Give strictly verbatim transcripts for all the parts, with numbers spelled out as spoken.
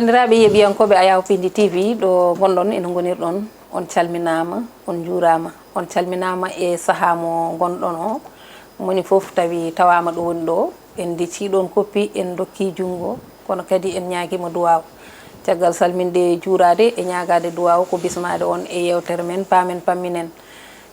Banndiraaɓe yeeɓiyankooɓe Ayaw Pindi T V, ɗo ngonɗon eno ngonirɗon, on calminaama, on njuuraama. On calminaama e sahaa mo ngonɗon o. Moni fof tawi tawaama ɗo woni ɗo, en ndecii ɗoon koppi, en ndokkii junngo, kono kadi en ñaagiima duwaaw. Caggal salminde, juuraade e ñaagaade duwaaw, ko bismaade on e yeewtere men Paamen Pamminen.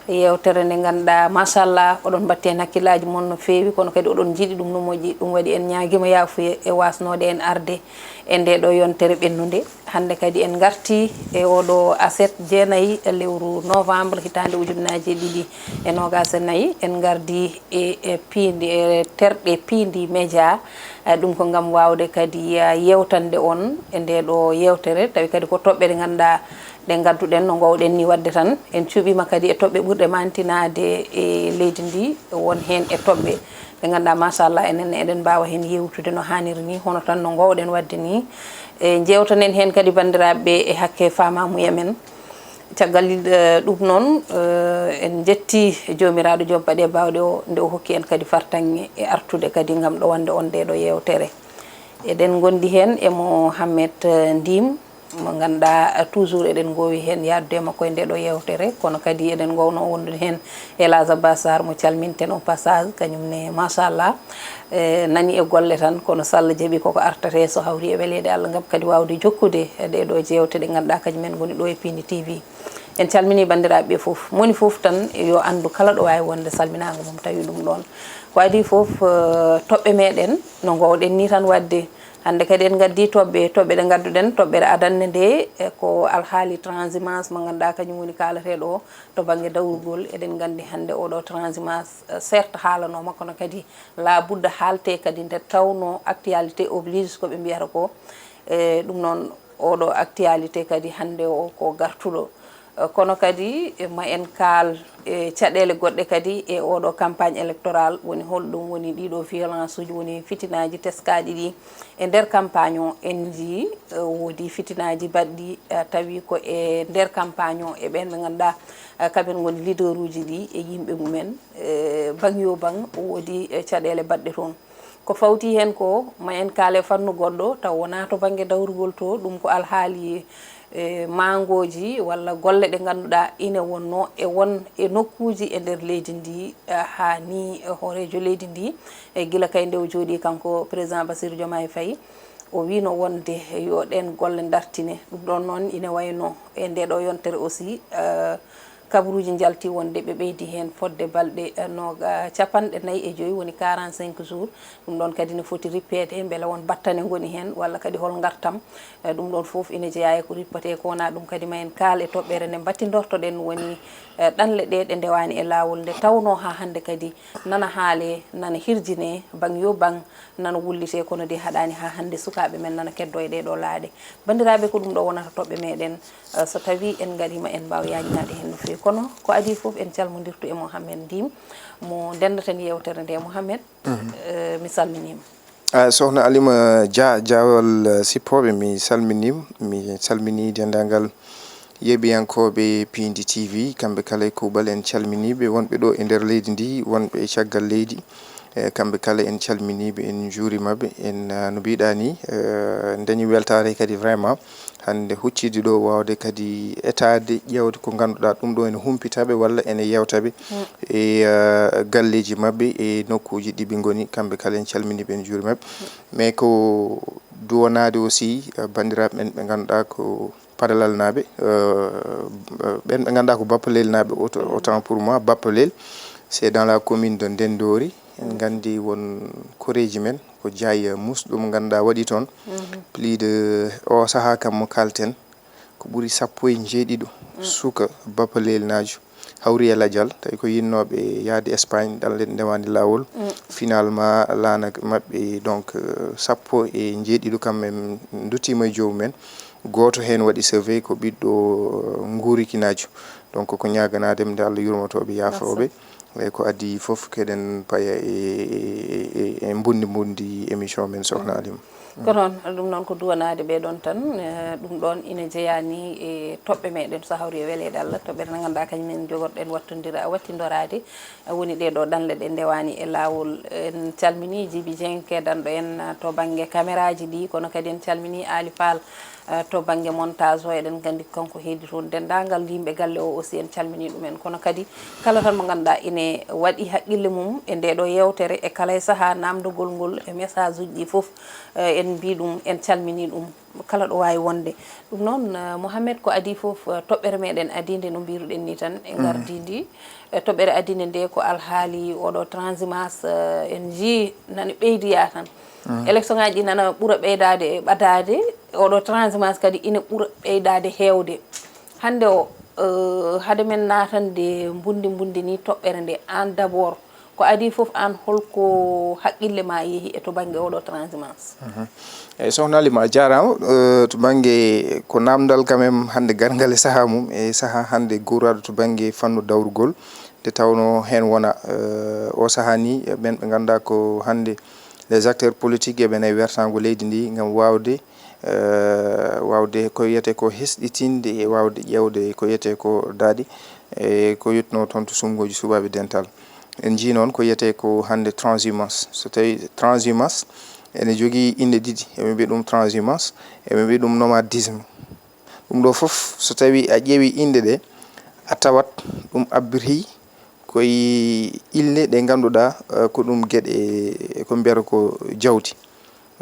Yeewtere nde ngannduɗaa, machallah, oɗon mbatti heen hakkillaaji mon no feewi, kono kadi oɗon njiɗi ɗum no moƴƴi. Ɗum waɗi en ñaagiima yaafuye e waasnoode en arde e ndee ɗo yontere ɓennunde. Hannde kadi en ngartii e oɗo aset jeenayi e lewru novembre hitaande ujunnaaje ɗiɗi e noogaas e nayi. En ngardii e, e piindi, e terɗe piindi média. Eh, ɗum ko ngam waawde kadi, eh, yeewtande on e ndee ɗo yeewtere, tawi kadi ko toɓɓe ɗe ngannduɗaa ɗe ngadduɗen no ngoowɗen ni waɗde tan. En cuɓiima kadi e toɓɓe ɓurɗe mantinaade e leydi ndi, won heen e toɓɓe ɗe ngannduɗaa, machallah, enen ne eɗen mbaawa heen yeewtude no haaniri ni, hono tan no ngoowɗen waɗde ni. E njeewtanen heen kadi banndiraaɓe e hakke faamaamuya men. Caggal, eh, ɗum noon, eh, en njettii Joomiraaɗo Joom Baɗe Baawɗe o, nde o hokki en kadi fartaŋŋe e artude kadi ngam ɗowande on ndee ɗo yeewtere. Eɗen ngondi heen e Mohamed, eh, Ndim, mo ngannduɗaa, eh, toujours eɗen ngoowi heen yahdude e makko e ndee ɗo yeewtere, kono kadi eɗen ngoowno wondude heen e El Hadj Abbas Sarr mo calminten au passage, kañum ne, machallah, eh, nani e golle tan, kono so Allah jaɓii koko artata so hawri e weleede Allah, ngam kadi waawde jokkude e ɗee ɗo jeewte ɗe ngannduɗaa kañum en ngoni ɗo e Pindi T V. En calminii banndiraaɓe ɓe fof. Moni fof tan yo anndu kala ɗo waawi wonde salminaango mum tawi ɗum ɗoon. Ko adii fof, eh, toɓɓe meɗen no ngoowɗen ni tan waɗde. Hannde kadi en ngaddii toɓɓe, toɓɓe ɗe ngadduɗen, toɓɓere adannde nde, eh, ko alhaali transhumance mo ngannduɗaa kañum woni kaalateeɗo o to bannge dawrugol. Eɗen nganndi hannde oɗo transhumance, eh, certes haalanooma, kono kadi laa budda haalte kadi nde tawnoo actualité oblige ko ɓe mbiyata ko. Eh, ɗum noon oɗo actualité kadi hannde o ko gartuɗo. Eh, kono kadi, eh, ma en kaal, eh, caɗeele goɗɗe kadi e oɗo campagne électorale, woni holɗum woni ɗiɗo violence uji, woni fitinaaji teskaaɗi ɗi e nder campagne o. En njii, eh, woodi fitinaaji baɗɗi, eh, tawi ko e nder campagne o e ɓeen ɓe ngannduɗaa, eh, kaɓen ngoni leader uji ɗi e yimɓe mumen, eh, baŋ yo baŋ woodi, eh, caɗeele baɗɗe toon. Ko fawti heen ko, ma en kaale fannu goɗɗo, taw wonaa to bannge dawrugol to, ɗum ko alhaali, eh, maangooji walla golle ɗe ngannduɗaa ine wonnoo e won e nokkuuji e nder leydi ndi, eh, haa ni, eh, hooreejo leydi ndi, e gila kay nde o jooɗii kanko président Bassirou Diomaye Faye, o wiino wonde yo ɗeen golle ndartine. Ɗum ɗoon noon ine wayno e ndee ɗo yontere aussi, eh, kabaruuji njalti wonde ɓe ɓeydi heen fodde balɗe, eh, nooga-, capanɗe nayi e joy, woni quarante-cinq jours. Ɗum ɗoon kadi ne foti rippeede, mbele won battane ngoni heen, walla kadi hol ngartam. Eh, ɗum ɗoon fof ine jeyaa e ko rippetee ko, wonaa ɗum kadi ma en kaal e toɓɓere nde mbattindortoɗen, woni, eh, ɗanle ɗe ɗe ndewaani e laawol, nde tawnoo haa hannde kadi nana haalee, nana hirjinee, baŋ yo baŋ nana wullitee, kono de haɗaani haa hannde sukaaɓe men nana keddoo e ɗee ɗo laaɗe. Banndiraaɓe, ko ɗum ɗo wonata toɓɓe meɗen. Eh, so tawii en ngariima, en mbaawa yaañinaade heen no feewi. Kono ko adii fof, en calmondirtu e Mohamed Ndim, mo ndenndaten yeewtere nde. Mohamed, eh, mi salminiima. Ah, Sohna Alima Dia, Diawal, eh, Sippooɓe, mi salminiima. Mi salminii denndaangal yeeɓiyankooɓe Piindi T V, kamɓe kala e kuuɓal, en calminii ɓe, wonɓe ɗo e nder leydi ndi, wonɓe e caggal leydi. Eh, kamɓe kala en calminii ɓe, en njuuriima ɓe. En, ah, no mbiɗaa ni, eh, en dañii weltaare kadi vraiment hannde huccidi ɗo, waawde kadi etaade, ƴeewde ko ngannduɗaa ɗum ɗo ene humpita ɓe walla ene yeewta ɓe e, eh, galleeji maɓɓe e nokkuuji ɗi ɓe ngoni. Kamɓe kala en calminii ɓe, en njuuriima ɓe. Mais ko duwanaade aussi, eh, banndiraaɓe men ɓe ngannduɗaa ko Padalalnaaɓe, eh, ɓen ɓe ngannduɗaa ko Bappalelnaaɓe, auto-, autant pour moi, Bappalel, c'est dans la commune de Ndendori. En nganndi won koreeji men, ko Diaye Mousse, ɗum ngannduɗaa waɗi toon. Plus de, o sahaa kam mo kaalten, ko ɓuri sappo e njeeɗiɗo suka Bappalelnaajo hawri e lajal, tawi ko yinnooɓe yahde Espagne, ɗanle ɗe ndewaani laawol. Finalement, laana maɓɓe, donc, eh, sappo e njeeɗiɗo kam en nduttiima e joomum en. Gooto heen waɗi sauvé, ko ɓiɗɗo, eh, Nguurikinaajo. Donc, ko ñaaganaade ɓe nde Allah yurmotoo ɓe, yaafoo ɓe. E ko adii fof, keɗen paya e, e, e, e mbundi mbundi émission men, Sokhna Alima. Ko noon, ɗum noon ko duwanaade ɓee ɗoon tan. Eh, ɗum ɗoon ina jeyaa ni e toɓɓe meɗen, so hawri e weleede Allah, toɓɓere nde ngannduɗaa kañum en jogorɗen wattondira, wattindoraade, eh, woni ɗee ɗoo ɗanle ɗe ndewaani e laawol. En calminii Jibi Dieng, keedanɗo en, eh, to bannge kameraaji ɗi, kono kadi en calminii Aali Faal, eh, to bannge montage o. Eɗen nganndi ko kanko heedi toon. Denndaangal yimɓe galle o aussi en calminii ɗum en. Kono kadi kala tan mo ngannduɗaa ine waɗi haqqille mum e ndee ɗoo yeewtere, e kala e sahaa naamndogol ngol e message uji ɗi fof, eh, en mbii ɗum, en calminii ɗum, kala ɗo waawi wonde. Ɗum noon, eh, Mohamed, ko adii fof, eh, toɓɓere meɗen adiinde, no mbiruɗen ni tan, e ngardii ndi. Eh, toɓɓere adiinde nde ko alhaali oɗo transhumance, eh, en njii nani ɓeydiyaa tan. Élection ngaji ɗi nana ɓura ɓeydaade e ɓadaade, oɗo transhumance kadi ina ɓura ɓeydaade heewde. Hannde o, eh, hade men naatande mbundi mbundi ni toɓɓere nde, aan d'abord, ko adii fof, aan holko haqqille ma yehi e to bannge oɗo transhumance? Eyi, Sokhna Alima, a jaaraama. Eh, to bannge ko naamndal quand même hannde garngal e sahaa mum, e sahaa hannde guuraaɗo to bannge fannu dawrugol, nde tawnoo heen wona, eh, o sahaa ni, ɓeen ɓe ngannduɗaa ko hannde les acteurs politiques, eɓe nayi wertaango leydi ndi ngam waawde, eh, waawde ko wiyetee ko hesɗitinde e waawde ƴeewde ko wiyetee ko daaɗi, e ko yettunoo toon to suɓngooji suɓaaɓe dental. En njii noon ko wiyetee ko hannde transhumance. So tawii transhumance ene jogii innde ɗiɗi, eɓe mbiya ɗum transhumance, eɓe mbiya ɗum nomadisme. Ɗum ɗo fof, so tawii a ƴeewii innde ɗe, a tawat ɗum abbiri koye inɗe ɗe ngannduɗaa, eh, ko ɗum geɗe, ko mbiyata ko jawdi.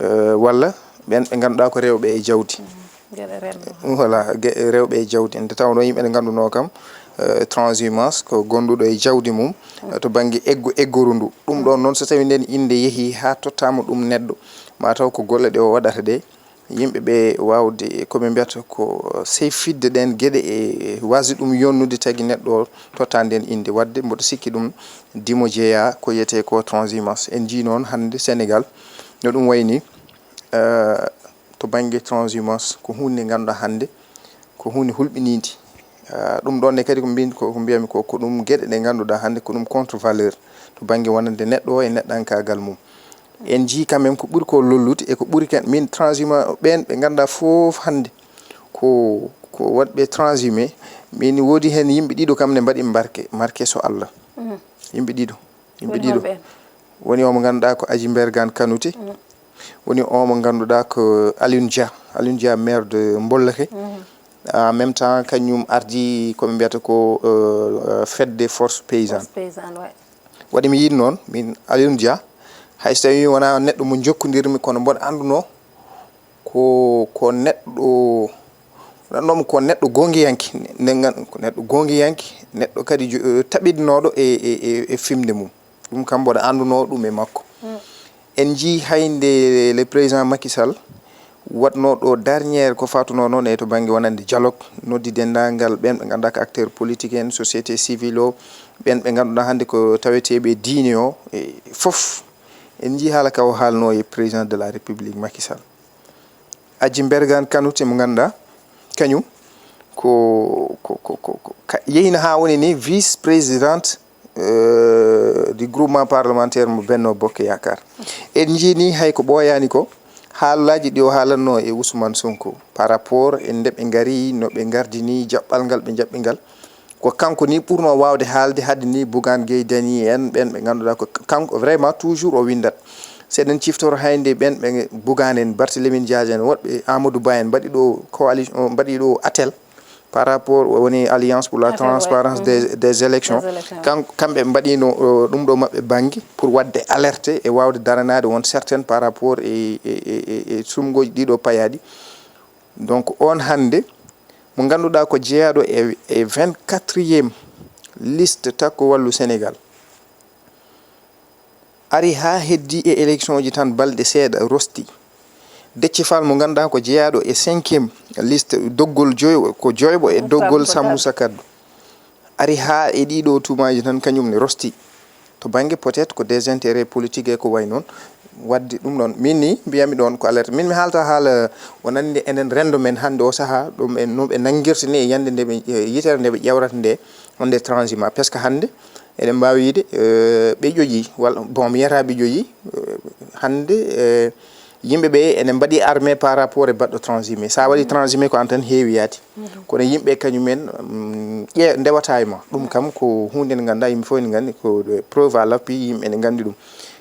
Eh, walla ɓeen ɓe ngannduɗaa ko rewɓe e jawdi. Geɗe renndo. Voilà, ge-, rewɓe e jawdi. Nde tawnoo yimɓe ɓe ngannduɗaa kam, eh, transhumance ko gonduɗo e jawdi mum, eh, to bannge eggo-, eggoru ndu. Ɗum ɗoon noon, so tawii ndeen innde yehii haa tottaama ɗum neɗɗo, ma taw ko golle ɗe o waɗata ɗe, yimɓe ɓe waawde, ko ɓe mbiyata ko seyfidde ɗeen geɗe e waasde ɗum yonnude tagi neɗɗo o totta ndeen innde. Waɗde mboɗo sikki ɗum dimo jeyaa ko wiyetee ko transhumance. En njii noon hannde Senegaal no ɗum wayi ni, eh, to bannge transhumance, ko huunde nde ngannduɗaa hannde ko huunde hulɓiniinde. Eh, ɗum ɗoon ne kadi ko mbin-, ko, ko mbiyami ko, ko ɗum geɗe ɗe ngannduɗaa hannde ko ɗum contre valeur to bannge wonande neɗɗo o e neɗɗankaagal mum. En njii quand même ko ɓuri ko lollude e ko ɓuri kan min transhumant ɓeen ɓe ngannduɗaa fof hannde ko, ko waɗɓe transhumé. Min woodi heen yimɓe ɗiɗo kam ne mbaɗi marqué, marqué so Allah. Yimɓe ɗiɗo. Yimɓe Woni ɗiɗo. Holɓe en? Woni o mo ngannduɗaa ko Aji Mbergane Kanouté. Woni o mo ngannduɗaa ko Alioune Dia. Alioune Dia, maire de Mbollake. En même temps, kañum ardi ko ɓe mbiyata ko, euh, euh, fedde force paysanne. Force paysanne, ouais. Waɗi mi yiɗ noon, min Alioune Dia, hay so tawii wonaa neɗɗo mo njokkondirmi, kono mboɗo anndunoo ko, ko neɗɗo, wonannooma ko neɗɗo goongiyanke, nde ngan-, ko neɗɗo goongiyanke, neɗɗo kadi jo-, taɓidnooɗo e, e, e, e fimde mum. Ɗum kam mboɗo anndunoo ɗum e makko. En njii hay nde le président Macky Sall waɗnoo ɗo dernière ko fatunoo noon e to bannge wonande dialogue, noddi denndaangal ɓeen ɓe ngannduɗaa ko acteur politique en, société civile o, ɓeen ɓe ngannduɗaa hannde ko taweteeɓe diine o, e fof. En njii haala ka o haalnoo e président de la République Macky Sall. Aji Mbergane Kanouté mo ngannduɗaa kañum ko, ko, ko, ko, ko ka-, yehina haa woni ni vice présidente, euh, du groupement parlementaire mo Benno Bokk Yaakaar. En njii ni hay ko ɓooyaani ko haalaaji ɗi o haalannoo e Ousmane Sonko par rapport e nde ɓe ngari, no ɓe ngardini jaɓɓal ngal ɓe jaɓɓi ngal. Ko kanko ni ɓurnoo waawde haalde hade ni Bougane Gueye Dany en ɓeen ɓe ngannduɗaa ko kanko vraiment toujours o winndat. So eɗen ciftoro hay nde ɓeen ɓe Bougane en, Barthélémy Dias en, woɗɓe Amadou Ba en mbaɗi ɗo coalition, mbaɗi ɗo atel par rapport woni Alliance pour la Atel, ouais. Transparence des, des élections. Des élections. Kan-, kamɓe mbaɗino, euh, ɗum ɗo maɓɓe bannge pour waɗde alerte e waawde daranaade won certaines par rapport e, e, e, e, e sumngooji ɗiɗo payaaɗi. Donc, on hannde mo ngannduɗaa ko jeyaaɗo e, e vingt-quatrième liste Takku Wallu Sénégal, ari haa heddi e élection ji tan balɗe seeɗa rosti. Déthié Fall mo ngannduɗaa ko jeyaaɗo e cinquième liste, doggol joyɓo, ko joyɓo e doggol Sammoussa Kaddu. Ari haa e ɗiɗo tuumaaji tan kañum ne rosti. To bannge peut-être ko des intérêts politiques e ko wayi noon. Waɗde ɗum ɗoon, min ni mbiyami ɗoon ko alerte. Min mi haalta haala wonande enen renndo men hannde o sahaa, ɗum en no ɓe nanngirta ni e yande nde ɓe, e yitere nde ɓe ƴeewrata nde, wonde transhumant. Parce que hannde Eɗen mbaawi wiide, eh, ɓe ƴoƴi, walla, bon, mi yiyata ɓe ƴoƴi, eh, hannde, eh, yimɓe ɓe ene mbaɗi armé par rapport e baɗɗo transhumé. So a waɗi transhumé ko aan tan heewi yaade. Kono yimɓe kañumen, mm, ƴe-, ndewata e ma. Ɗum kam ko huunde nde ngannduɗaa yimɓe fof ene nganndi, ko preuve à l'appui, yimɓe ene nganndi ɗum.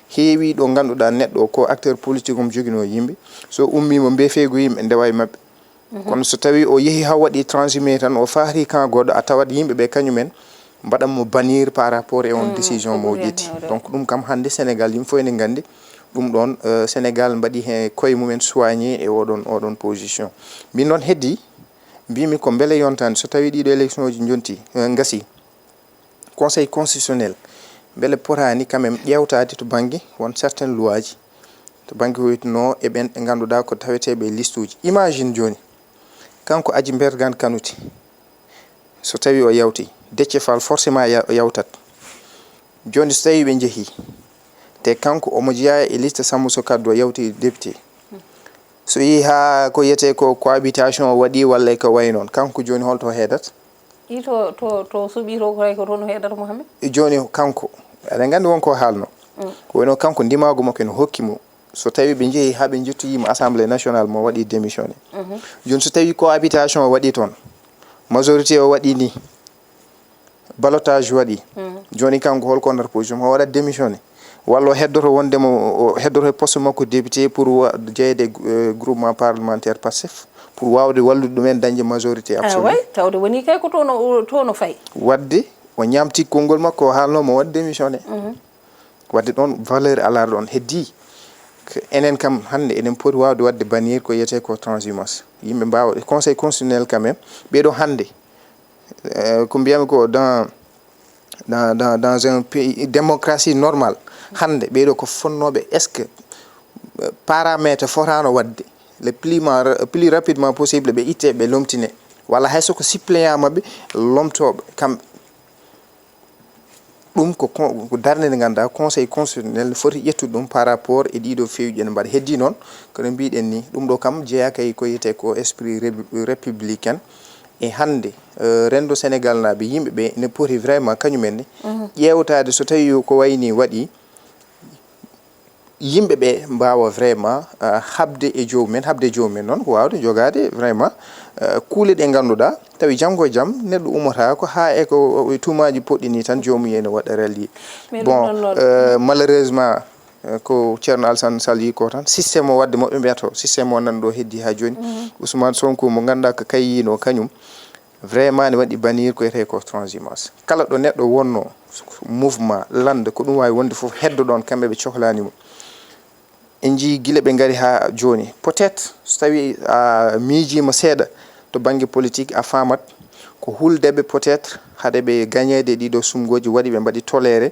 Heewi ɗo ngannduɗaa neɗɗo o ko acteur politique, omo joginoo yimɓe. So ummiima mbeefeego yimɓe ndewa e maɓɓe. Kono so tawii o yehi haa waɗi transhumé tan, o faari kan goɗɗo, a tawat yimɓe ɓe kañumen mbaɗan mo bannir par rapport e on décision mo o ƴetti. Donc ɗum kam hannde Sénégal yimɓe fof ene nganndi ɗum ɗoon, eh, Sénégal mbaɗi he koye mumen soigné e oɗon, oɗon position. Min noon heddi, mbimi ko mbele yontani so tawii ɗiɗo élection ji njonti, eh, ngasi, Conseil constitutionnel mbele potaani quand même ƴeewtaade to bannge won certaines lois ji, to bannge hoytuno e ɓen ɓe ngannduɗaa ko taweteeɓe e liste uji. Imagine jooni, kanko Aji Mbergane Kanouté, so tawii o yawti, Déthié Fall forcément ya-, o yawtat. Jooni so tawii ɓe njehii, te kanko omo jeyaa e liste Sammou Sow Kaddu, o yawti député. So yehii haa ko wiyetee ko cohabitation o waɗi walla e ko wayi noon, kanko jooni holto o heedata? I to, to, to suɓii to, ko hay ko toon o heedata, Mohamed? E jooni kanko, aɗa nganndi won ko haalno. Ko wayno kanko ndimaagu makko ene hokki mo, so tawii ɓe njehii haa ɓe njettoyii mo Assemblée nationale, mo waɗi démissionné. Jooni so tawii cohabitation o waɗi toon, majorité o waɗi ni, ballottage waɗi. Jooni kanko holko wonata position? O waɗat démissionné? Walla o heddoto wonde mo, o heddoto e poste makko député pour wa-, jeyeede e gr-, eh, groupement parlementaire Pastef pour waawde wallude ɗumen dañde majorité absolue? Ah, way, tawde woni kay ko toon o, toon o fayi. Waɗde o ñaamti konngol makko, o haalno mo waɗ démissionné. Waɗde ɗoon valeur alaa ɗoon. Heddii ko enen kam hannde eɗen poti waawde waɗde bannir ko wiyetee ko transhumance. Yimɓe mbaawa, Conseil constitutionnel quand même, ɓeɗo hannde, eh, ko mbiyami ko dans, dans, dans, dans un pays, démocratie normale, hannde ɓeɗo ko fonnooɓe, est-ce que, eh, paramètre fotaano waɗde le plus ma-, plus rapidement possible ɓe itte, ɓe lomtine, walla hay so ko suppléant maɓɓe lomtooɓe kamɓe? Ɗum ko con-, ko darnde nde ngannduɗaa Conseil constitutionnel ne foti ƴettude ɗum par rapport e ɗiɗo feewuji ene mbaɗa. Heddii noon, ko no mbiɗen ni, ɗum ɗo kam jeyaaka e ko wiyetee ko esprit rébu-, républicain. E hannde, eh, renndo Sénégal naaɓe, yimɓe ɓe ne poti vraiment kañumen ne ƴeewtaade so tawii ko wayi ni waɗi, yimɓe ɓe mbaawa vraiment, ah, haɓde e joomum en. Haɓde e joomum en noon ko waawde jogaade vraiment, ah, kuule ɗe ngannduɗaa, tawi janngo e jam neɗɗo ummotaako haa e ko, e tuumaaji poɗɗi nii tan, joomum en ene waɗa rallier. Mais ɗum bon, ɗon noon, eh, malheureusement, eh, ko Ceerno Alassane Sall yi ko tan, système o waɗde moɓe mbiyata o, système o nan ɗo heddii haa jooni. Ousmane Sonko mo ngannduɗaa ko kayyiino kañum, vraiment ne waɗi bannir ko wiyetee ko transhumance. Kala ɗo neɗɗo wonnoo, mouvement, lannda, ko ɗum waawi wonde fof, heddo ɗoon, kamɓe ɓe cohlaani mo. En njiyii gila ɓe ngari haa jooni. Peut-être, so tawii a miijiima seeɗa to bannge politique, a faamat ko huldeɓe peut-être hade ɓe gañeede e ɗiɗo sumngooji waɗi ɓe mbaɗi toléré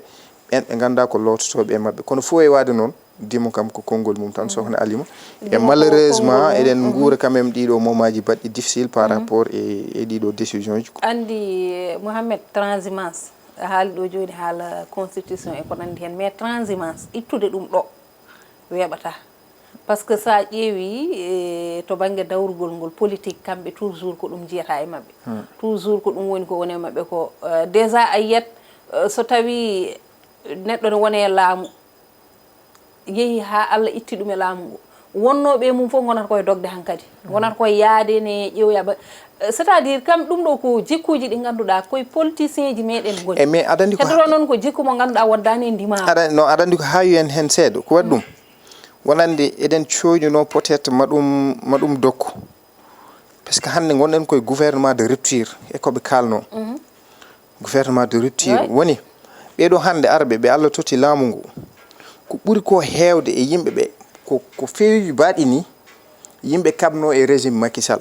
ɓeen ɓe ngannduɗaa ko loototooɓe e maɓɓe. Kono fof e waade noon, dimo kam ko konngol mum tan, sokhna Alima. E dimo ko malheureusement, konngol mum. Eɗen nguura quand même ɗiɗo momaaji baɗɗi difficile par rapport e, e ɗiɗo décision ji. Anndi, eh, Mohamed, transhumance, a haali ɗo jooni haala constitution e ko nanndi heen, mais transhumance, ittude ɗum ɗo weeɓataa. Par ce que so a ƴeewii, eh, to bannge dawrugol ngol politique, kamɓe toujours ko ɗum jiyata e maɓɓe. Toujours ko ɗum woni ko woni e maɓɓe ko, eh, déjà a yiyat, eh, so tawii neɗɗo ne woni e laamu, yehi haa Allah itti ɗum e laamu ngu. Wonnooɓe e mum fof ngonata koye dogde hankadi. Ngonata koye yaade ne ƴeewoya ba, c'est-à-dire kam ɗum ɗo ko jikkuuji ɗi ngannduɗaa koye politicien ji meɗen ngoni. E mais aɗa anndi ko heddoto noon ko jikku mo ngannduɗaa wondaani e ndimaagu. Aɗa, no, aɗa anndi ko haawi en heen seeɗa. Ko waɗi ɗum? Wonande eɗen cooñunoo peut-être ma ɗum, ma ɗum dokku. Par ce que hannde ngonɗen koye gouvernement de rupture e ko ɓe kaalnoo. Gouvernement de rupture. Oui. Woni ɓeeɗo hannde arɓe ɓe Allah totti laamu ngu, ko ɓuri ko heewde e yimɓe ɓe ko, ko feewuji baaɗi ni, yimɓe kaɓnoo e régime Macky Sall.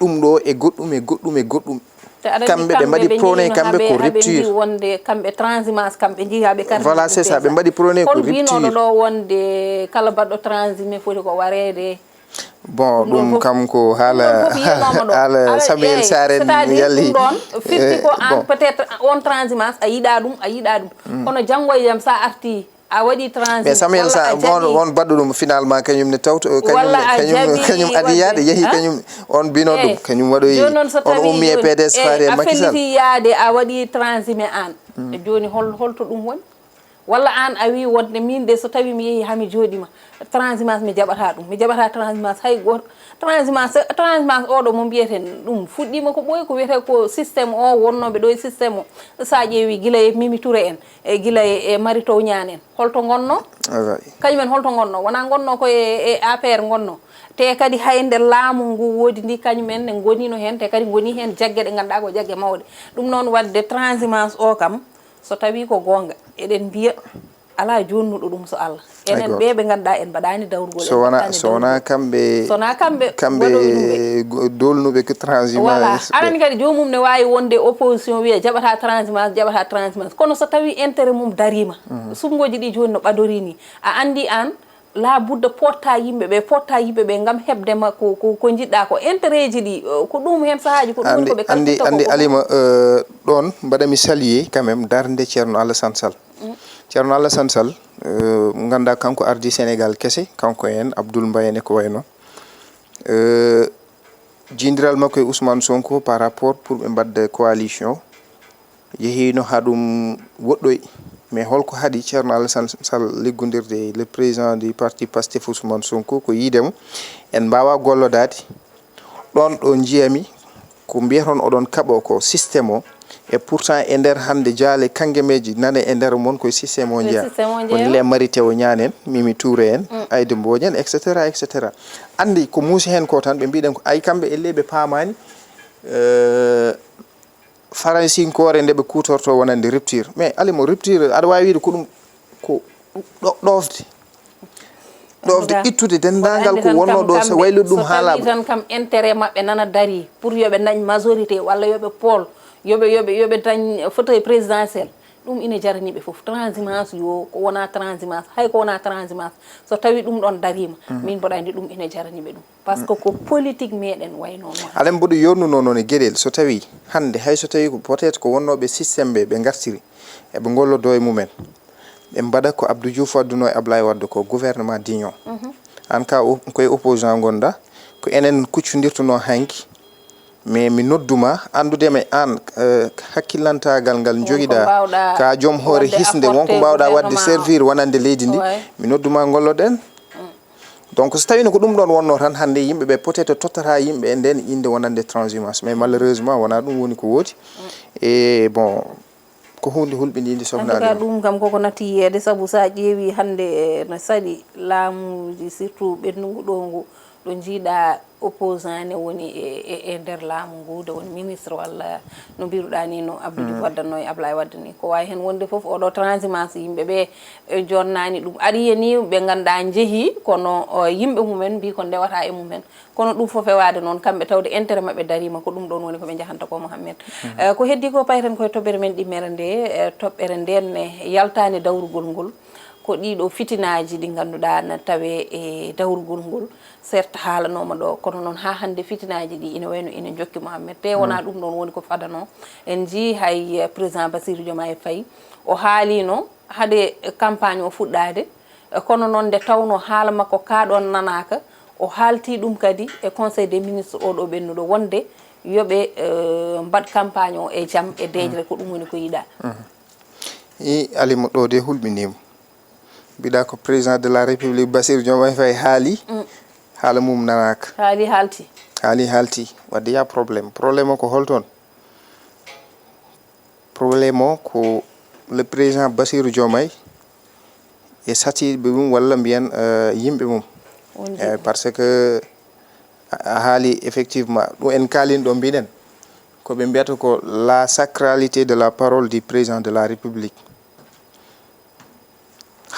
Ɗum ɗo e goɗɗum e goɗɗum e goɗɗum. Te aɗa anndi kamɓe ɓe mbaɗi prôné kamɓe ko rupture. Wonde kamɓe transhumance, kamɓe njiyaa ɓe carte d'identité. Voilà, c'est ça, ɓe mbaɗi prôné ko rupture. Hol mbinooɗo ɗo wonde kala baɗɗo transhumé foti ko wareede? Bon, ɗum kam ko haala, haala Samuel Sarr en yalli. Ɗum ɗon firti ko an peut-être on transhumance a yiɗa ɗum, a yiɗa ɗum. Kono janngo e jam sa arti, a waɗi transhumance. Mais Samuel Sarr, won, won baɗɗo ɗum finalement, kañum ne tawto, kañum, kañum adi yaade, yehi kañum, on bino ɗum, kañum waɗoyi, on ummi e P D S faari e Macky Sall. Jooni noon so tawi a felliti yaade, a waɗi transhumé an. Jooni hol holto ɗum woni? Walla aan a wii wonde miin de so tawii mi yehii haa mi jooɗiima, transhumance mi jaɓataa ɗum, mi jaɓataa transhumance hay gooto. Transhumance, transhumance oo ɗo mo mbiyeten ɗum fuɗɗiima ko ɓooyi, ko wiyetee ko système o wonnooɓe ɗo e système o. So a ƴeewii gila e Mimi Touré en, e gila e, e Mary Teuw Niane en, holto ngonnoo? Kañum en holto ngonnoo? Wonaa ngonnoo ko e, e A P R ngonnoo. Te kadi hay nde laamu ngu woodi ndi, kañum en ne ngonino heen, te kadi ngoni heen jagge ɗe ngannduɗaa ko jagge mawɗe. Ɗum noon waɗde transhumance o kam, so tawii ko goonga, eɗen mbiya alaa joonnuɗo ɗum so Allah. Enen ɓe ɓe ngannduɗaa en mbaɗaani dawrugol, so en wona mbaɗaani so wona dawrugol. Kamɓe So wonaa kamɓe kamɓe waɗoyi ɗum ɓe. Go- dolnuɓe ko transhumance Voilà. Ɓe. Aɗa anndi kadi joomum ne waawi wonde opposition wiya jaɓata transhumance, jaɓata transhumance. Kono so tawii intérêt mum dariima, suɓngooji ɗi jooni no ɓadorii ni, a anndi aan, la budda potta yimɓe ɓe, potta yimɓe ɓe ngam heɓde ma ko, ko, ko njiɗɗa ko. Intérêt ji ɗi, eh, ko ɗum heen sahaaji, ko ɗum woni ko ɓe kalfitta ko. Andi, Alima, eh, ɗoon mbaɗa mi saluer quand même darnde Ceerno Alassane Sall. Ceerno Alassane Sall, eh, ngannda kanko ardi Sénégal kese, kanko en Abdoul Mbaye en e ko wayi noon. Eh, jiidiral makko e Ousmane Sonko par rapport pour ɓe mbaɗde coalition, yehiino haa ɗum woɗɗoyi. Mais holko haɗi Ceerno Alassane Sall liggondirde e le président du parti Pastef Ousmane Sonko, ko yiide mo en mbaawa gollodaade. Ɗoon ɗo njiyami ko mbiyaton oɗon kaɓo ko système o. Et pourtant e nder hannde jaale kangemeeji nane e nder mon koye système o Koye njeyaa. Système o Woni njeyaa. Les Mary Teuw Niane en, Mimi Touré en, Aïda Mbodj en, et cetera, et cetera. Anndi ko muusi heen ko tan ɓe mbiɗen ko ay kamɓe elle ɓe paamaani, eh, faransinkoore nde ɓe kuutorto wonande rupture. Mais alimo rupture, aɗa waawi wiide ko ɗum ko ɗo-, ɗoofde. Ɗoofde, ittude denndaangal ko wonnoo ɗo, so waylude ɗum haa laaɓa. So tawii tan kam intérêt maɓɓe nana darii pour yo ɓe ndañ majorité walla yo ɓe pool, yo ɓe, yo ɓe, yo ɓe ndañ fauteuil présidentiel, ɗum ina jarani ɓe fof. Transhumance yo, ko wonaa transhumance, hay ko wonaa transhumance, so tawii ɗum ɗoon dariima, min mboɗa anndi ɗum ina jarani ɓe ɗum. Par ce que ko politique meɗen waynoo noon. Aɗa anndi mboɗo yooɗnunoo noon e geɗel, so tawii hannde, hay so tawii ko peut-être ko wonnooɓe système ɓe, ɓe ngartiri, eɓe ngollodoo e mumen. Ɓe mbaɗa ko Abdou Diouf waɗdunoo e Ablaye Wade ko, gouvernement d'union. Aan ka o-, koye opposant ngonɗaa, ko enen kuccondirtunoo hanki. Mais mi noddu ma, anndude ma aan, eh, hakkillantaagal ngal njogiɗaa, ka joom hoore hisnde, won ko mbaawɗaa waɗde servir wonande leydi ndi, mi noddu ma ngolloɗen. Donc so tawii ko ɗum ɗoon wonnoo tan, hannde yimɓe ɓe peut-être tottata yimɓe e ndeen innde wonande transhumance. Mais malheureusement, wonaa ɗum woni ko woodi. E bon, ko huunde hulɓindiinde, en tout cas, sohna Alima. Ɗum kam koko natti yiyeede, sabu so a ƴeewii hannde, eh, no saɗi laamuuji, surtout ɓennungu ɗo ngu, ɗo njiiɗaa opposant ne woni e, e, e nder laamu ngu, nde woni ministre walla no mbiruɗaa ni, no Abdou Diouf waddannoo e Ablaye Wade ni. Ko waawi heen wonde fof, oɗo transhumance yimɓe ɓe, eh, jonnaani ɗum. Aɗa yiya ni ɓe ngannduɗaa njehii, kono, o, yimɓe mumen mbii ko ndewata e mumen. Kono ɗum fof fewaade noon, kamɓe tawde intérêt maɓɓe dariima, ko ɗum ɗoon woni ko ɓe njahanta ko, Mohammed. Eh, ko heddii ko, payten koye toɓɓere men ɗimmere nde, eh, toɓɓere nden ne yaltaani dawrugol ngol. Ko ɗiɗo fitinaaji ɗi ngannduɗaa na tawee e dawrugol ngol. Certes haalanooma ɗo, kono noon haa hannde fitinaaji ɗi ina wayno ina njokki, Mohammed. Te wonaa ɗum ɗoon woni ko fadanoo. En njii hay, eh, président Bassirou Diomaye Faye, o haaliino hade campagne o fuɗɗaade, kono noon, nde tawnoo haala makko kaa ɗoon nanaaka, o haaltii ɗum kadi e Conseil des ministres oɗo ɓennuɗo, wonde yo ɓe, eh, mbaɗ campagne o e jam, e deeƴre, ko ɗum woni ko yiɗaa. I Alima ɗo de hulɓiniima. Mbiɗa ko président de la République Bassirou Diomaye Faye haali, haala mum nanaaka. Haali haalti. Haali haalti. Wadde ya problème. Problème o ko hol toon? Problème o ko le président Bassirou Diomaye e satiiɓe mum walla mbiyen, eh, yimɓe mum. Eh, par ce que a, a haali effectivement, ɗum en kaalin ɗo mbiɗen. Ko ɓe mbiyata ko la sacralité de la parole du président de la République.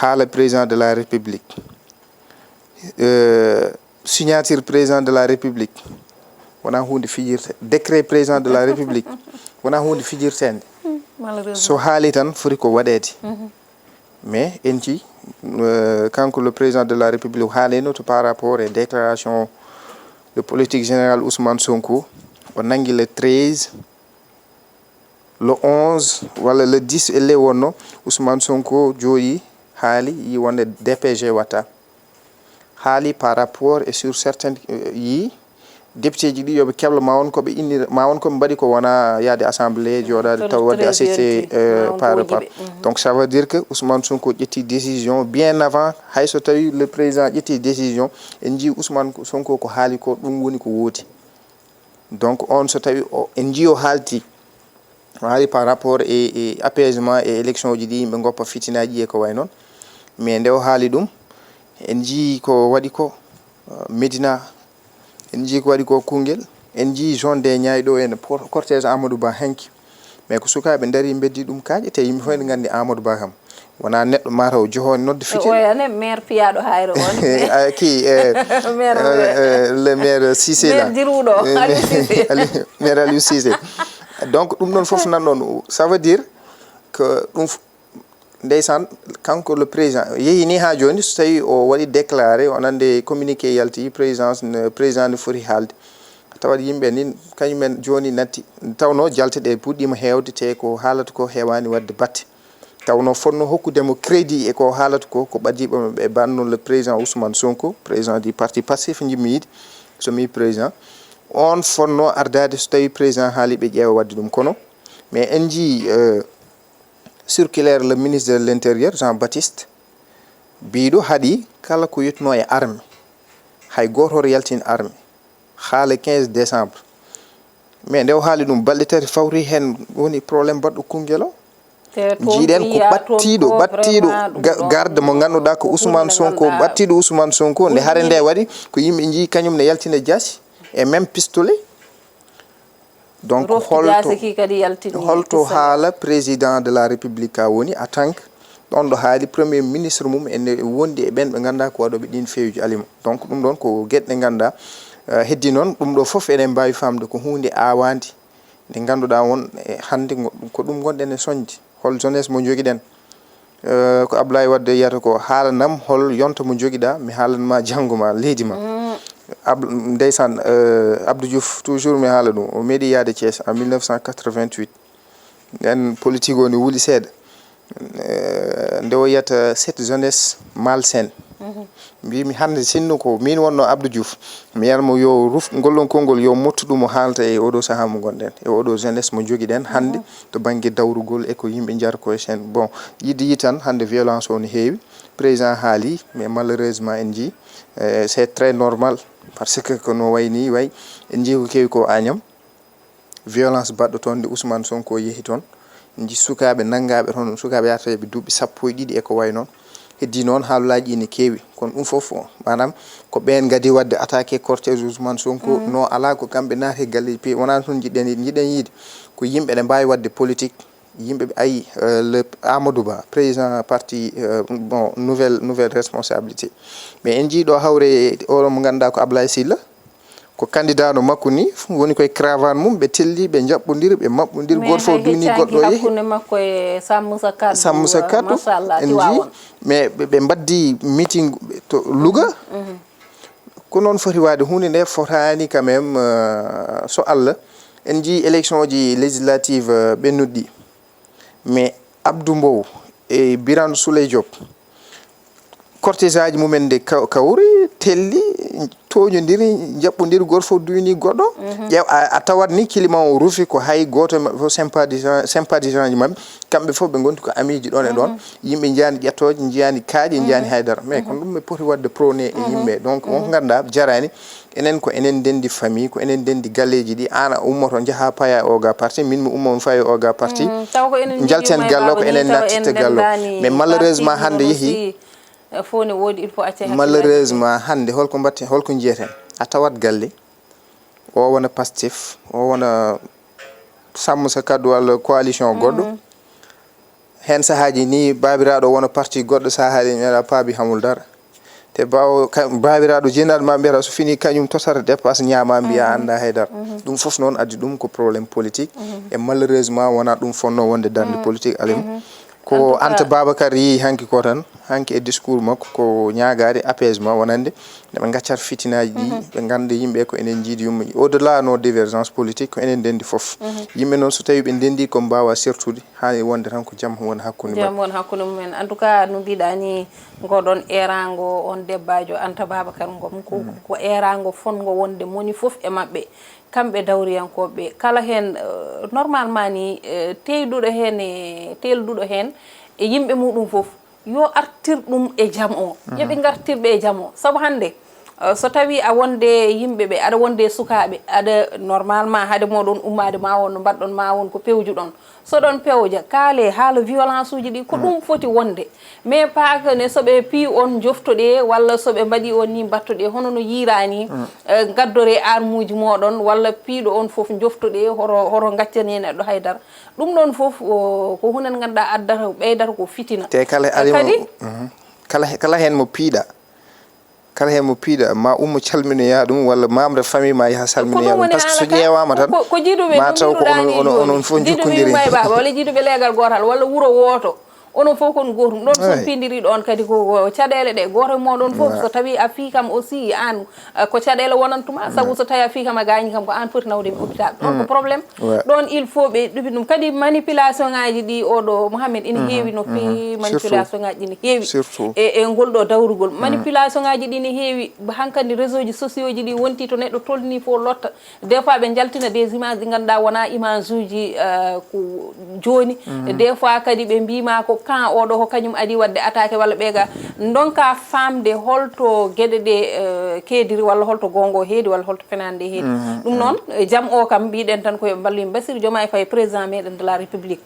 Haala président de la République. Euh, signature président de la République. Wonaa huunde fijirte. Décret président de la République. Wonaa huunde fijirteende. Malheureusement. So haali tan foti ko waɗeede. Mais en ci, euh, kanko le président de la République haalino to par rapport e déclaration de politique générale Ousmane Sonko. O nangi le treize, le onze walla le dix elle wonno, Ousmane Sonko jooɗi haali, yi wonde D P G watta. Haali par rapport et sur certaines, euh, yi Député ji ɗi yo ɓe keblo, ma won ko ɓe innira, ma won ko ɓe mbaɗi ko wona yaade assemblée, jooɗaade taw waɗde assisté par rapport. Donc ça veut dire que Ousmane Sonko ƴetti décision bien avant, hay so tawi le président ƴetti décision, en njii Ousmane Sonko ko haali ko, ɗum woni ko woodi. Donc on so tawi o, en njii o haalti, o haali par rapport e, e apaisement e élection ji ɗi, yimɓe goppa fitinaaji e ko way noon. Mais nde o haali ɗum, en njii ko waɗi ko, euh, Médina, en njii ko waɗi ko Koungheul, en njii zone des Niayes ɗo, en por-, cortège Amadou Ba hanki. Mais ko sukaaɓe ndarii, mbeddi ɗum kaaƴe, te yimɓe fof ene nganndi Amadou Ba kam wonaa neɗɗo mataw joho nodde fitina. Oya ne maire piyaaɗo hayre on. Ah, ki, eh, maire, eh, eh, le maire Cissé la. Maire diruɗo, eh, Aliou Cissé. Aliou, maire Aliou Cissé. Donc ɗum ɗon fof nan ɗon, ça veut dire que ɗum f-, ndeysaan, kanko le président yehi ni haa jooni, so tawi o waɗi déclaré, o nande communiqué yalti, présidence ne, président ne foti haalde. Tawat yimɓe ni kañumen jooni natti, tawno jalte ɗe puɗɗiima heewde, te ko haalata ko heewaani waɗde batte. Tawnoo fotnoo hokkude mo crédit e ko haalata ko, ko ɓadiiɓe maɓɓe e banno le président Ousmane Sonko, président du parti Pastef, njimmiyiɗi so mi président. On fotnoo ardaade so tawii président haali ɓe ƴeewa waɗde ɗum. Kono, mais en njii, euh, circulaire le ministre de l'Intérieur, Jean Baptiste, biiɗo haɗi kala ko yettunoo e arme, hay gooto hoto yaltin arme haa le quinze décembre. Mais nde o haali ɗum, balɗe tati fawri heen woni problème baɗɗo Koungheul o. Te toon njiiɗen ko ɓiya toon ɓattiiɗo, ko ɓattiiɗo vraiment ɗum ga-, ɗo garde mo ngannduɗaa ko Ousmane Sonko, ɓattiiɗo Ousmane Sonko, nde hare nde waɗi, ko yimɓe njii kañum ne yaltina jaasi e même pistolet. Donc, rofti holto, jaasi ki kadi yaltini holto pistolet. Haala président de la République ka woni, en tant que ɗon ɗo haali premier ministre mum ene wondi e ɓen ɓe ngannduɗaa ko waɗooɓe ɗin feewuji alima. Donc, ɗum ɗon ko geɗe ɗe ngannduɗaa, eh, heddi noon, ɗum ɗo fof eɗen mbaawi faamde ko huunde aawaande. Nde ngannduɗaa won, e hannde ngo-, ko ɗum ngonɗen e soñde. Hol jeunesse mo njogiɗen? Eh, ko Ablaye Wade wiyata ko, "Haalanam hol yonta mo njogiɗaa, mi haalan ma janngo ma, leydi ma." Mm. Ab-, ndeysaan, eh, Abdou Diouf, toujours mi haala ɗum, o meeɗi yahde Thiès en mille neuf cent quatre-vingt-huit. Nden politique o ne wuli seeɗa. Eh, nde o wiyata cette jeunesse malsaine. Mhm. Mbimi hannde sinno ko min wonno Abdou Diouf, mi wiyat mo yo ruf ngol ɗon konngol, yo mottu ɗum o haalta e oɗo sahaa mo ngonɗen, e oɗo jeunesse mo njogiɗen hannde, mhm, to bannge dawrugol e ko yimɓe njiyata ko e sen. Bon, yiɗde yiɗde tan, hannde violence o no heewi. Président haali, mais malheureusement en njii, eh, c'est très normal, parce que ko no wayi ni wayi, en njii ko kewi ko Agnam. Violence baɗɗo toon nde Ousmane Sonko yehi toon, nji sukaaɓe nanngaaɓe toon, sukaaɓe yahata e ɓe duuɓi sappo e ɗiɗi e ko wayi noon. Heddii noon haalaaji ene keewi, kono ɗum fof, maanaam, ko ɓeen ngadii waɗde attaqué cortège Ousmane Sonko, mm, no alaa ko kamɓe naati e galleeji peewi, wonaa toon njiɗɗen yiide, njiɗɗen yiide ko yimɓe ene mbaawi waɗde politique, yimɓe ɓe ayi, euh, le Amadou Ba, président parti, euh, bon, nouvelle, nouvelle responsabilité. Mais en njii ɗo hawre e oɗo mo ngannduɗaa ko Ablaye Sylla, ko candidat no makko ni, woni koye cravate mum, ɓe telli, ɓe njaɓɓondiri, ɓe maɓɓondiri, gooto fof duuni goɗɗo o yehi. Hakkunde makko e Sammusa Kaddu, Sammusa Kaddu, machallah, en njii, Tiwaawan. Mais ɓe, ɓe mbaddi meeting to Louga. Mhm. Ko noon foti waade, huunde nde fotaani quand même, euh, so Allah. En njii élection ji législative, euh, ɓennuɗi. Mais Abdou Mbow e Birane Souleye Diop, cortège aji mumen nde ka-, kawri, telli, tooñondiri, njaɓɓondiri, gooto fof duynii goɗɗo. Mhm. Ƴeew, a, a tawat ni climat o rufi, ko hay gooto e maɓɓe fof sympathisant, sympathisant ji maɓɓe, kamɓe fof ɓe ngonti ko amiiji ɗoon e ɗoon. Mhm. Yimɓe njiyaani ƴettooje, njiyaani kaaƴe, njiyaani, mhm, haydara. Mais, mhm, kono ɗum ɓe poti waɗde prôné e, mhm, yimɓe. Donc, on, mhm, ngannduɗaa jaraani. Enen ko enen ndenndi famille, ko enen ndenndi galleeji ɗi, aan a ummoto njaha paya e oga parti, min mi ummo mi faya e oga parti. Mm, taw ko enen njalten njogii gallo, ko enen nattitta gallo. Mais malheureusement hannde yehi. Fof ne woodi, il faut acca hakkillaji. Malheureusement hannde holko mbatten, holko njiyeten? A tawat galle, o wona Pastef, o wona Sammusa Kaddu walla coalition goɗɗo. Mm. Heen sahaaji ni, baabiraaɗo wona parti goɗɗo, sahaaji mi wiya paabi hamul dara. Te baawo ka-, baabiraaɗo jeenaaɗo ma mbiyata so fini kañum tosata dépasse ñaama, mbiya, mhm, annda haydara. Mhm. Ɗum fof noon addi ɗum ko problème politique. Mhm. Et malheureusement wonaa ɗum fotnoo wonde darnde, mhm, politique alima. Mhm. Ko en tout cas, Anta Babacar yii hanki ko tan, hanki e discours makko ko ñaagaade apaisement wonande. Nde ɓe ngaccat fitinaaji ɗi, mhm, ɓe ngannda yimɓe ko enen njiidi yumma. Au-delà nos divergences politiques, ko enen ndenndi fof. Mhm. Yimɓe noon, so tawii ɓe ndenndi, ko mbaawa sertude, haani wonde tan ko jam woni hakkunde maɓɓe. Jam woni hakkunde mumen. En tout cas, no mbiɗa ni, Ngo ɗon eeraango on debbaajo Anta Babacar Ngom, ko, ko eeraango fonngo wonde moni fof e maɓɓe, kamɓe dawriyankooɓe ɓe. Kala heen, eh, normalement ni, eh, teyduɗo heen e teelduɗo heen e yimɓe muɗum fof, yo artir ɗum e jam o. Yo ɓe ngartir ɓe e jam o. Sabu hannde, eh, so tawii a wonde yimɓe ɓe, aɗa wonde e sukaaɓe, aɗa normalement hade mooɗon ummaade ma won no mbaɗɗon, ma won ko pewjuɗon. So ɗon pewja, kaale haala violence uji ɗi, ko ɗum foti wonde. Mais pas que ne so ɓe pii on joftoɗe, walla so ɓe mbaɗi on ni mbattoɗe, hono no yiira ni, eh, ngaddore armuuji mooɗon, walla piiɗo on fof joftoɗe, horo, horo ngaccani neɗɗo haydara. Ɗum ɗon fof, o, ko huunde nde ngannduɗaa addata, ɓeydata ko fitina. Te kala Eh, ali mo, kadi mhm. Kala, kala heen mo piiɗa, kala heen mo piiɗa, ma ummo calminoya ɗum, walla membre famille ma yaha Ko ɗum salminoya ɗum. woni Parce que haala so ka, ƴeewaama tan, ko, ko jiiduɓe ma no taw ko mbiruɗaa onon, ni onon, jooni. onon fof Jiiduɓe jokkondirii. Mbaye Baba, walla jiiduɓe leegal gootal, walla wuro wooto. Onon fof kon gootum. Ɗon so on Eey. piindiri ɗon kadi ko, ko caɗeele ɗe. Gooto e mooɗon fof, Eey. so tawii a fii kam aussi, aan, eh, ko caɗeele wonantuma. Sabu Eey. so tawii a fii kam a gaañi kam, ko aan foti nawde mi hôpital. Ɗon ko Mm. problème. Eey. Ɗon il faut ɓe ɗuɓi ɗum. Kadi manipulation ŋaaji ɗi oɗo Mohamed ina Mhm. heewi no feewi. Mhm. Surtout. Manipulation ŋaaji ɗi ne heewi. Surtout. E, e ngol ɗo dawrugol. Mhm. Manipulation ŋaaji ɗi ne heewi. Hankadi réseau ji sociaux ji ɗi wonti to neɗɗo tolni fof lotta. Des fois ɓe njaltina des images ɗi ngannduɗaa wonaa image uji, euh, ko jooni. Mhm. Des fois kadi ɓe mbiima ko kan oɗo ko kañum adi waɗde attaqué walla ɓe ga ndonka famde holto geɗe ɗe, euh, keediri walla holto goonga o heedi walla holto fenaande nde heedi. Mhm. Ɗum Mhm. noon, eh, jam o kam mbiɗen tan ko yo ɓe mballu yimɓe. Bassirou Diomaye Faye, président meɗen de la République,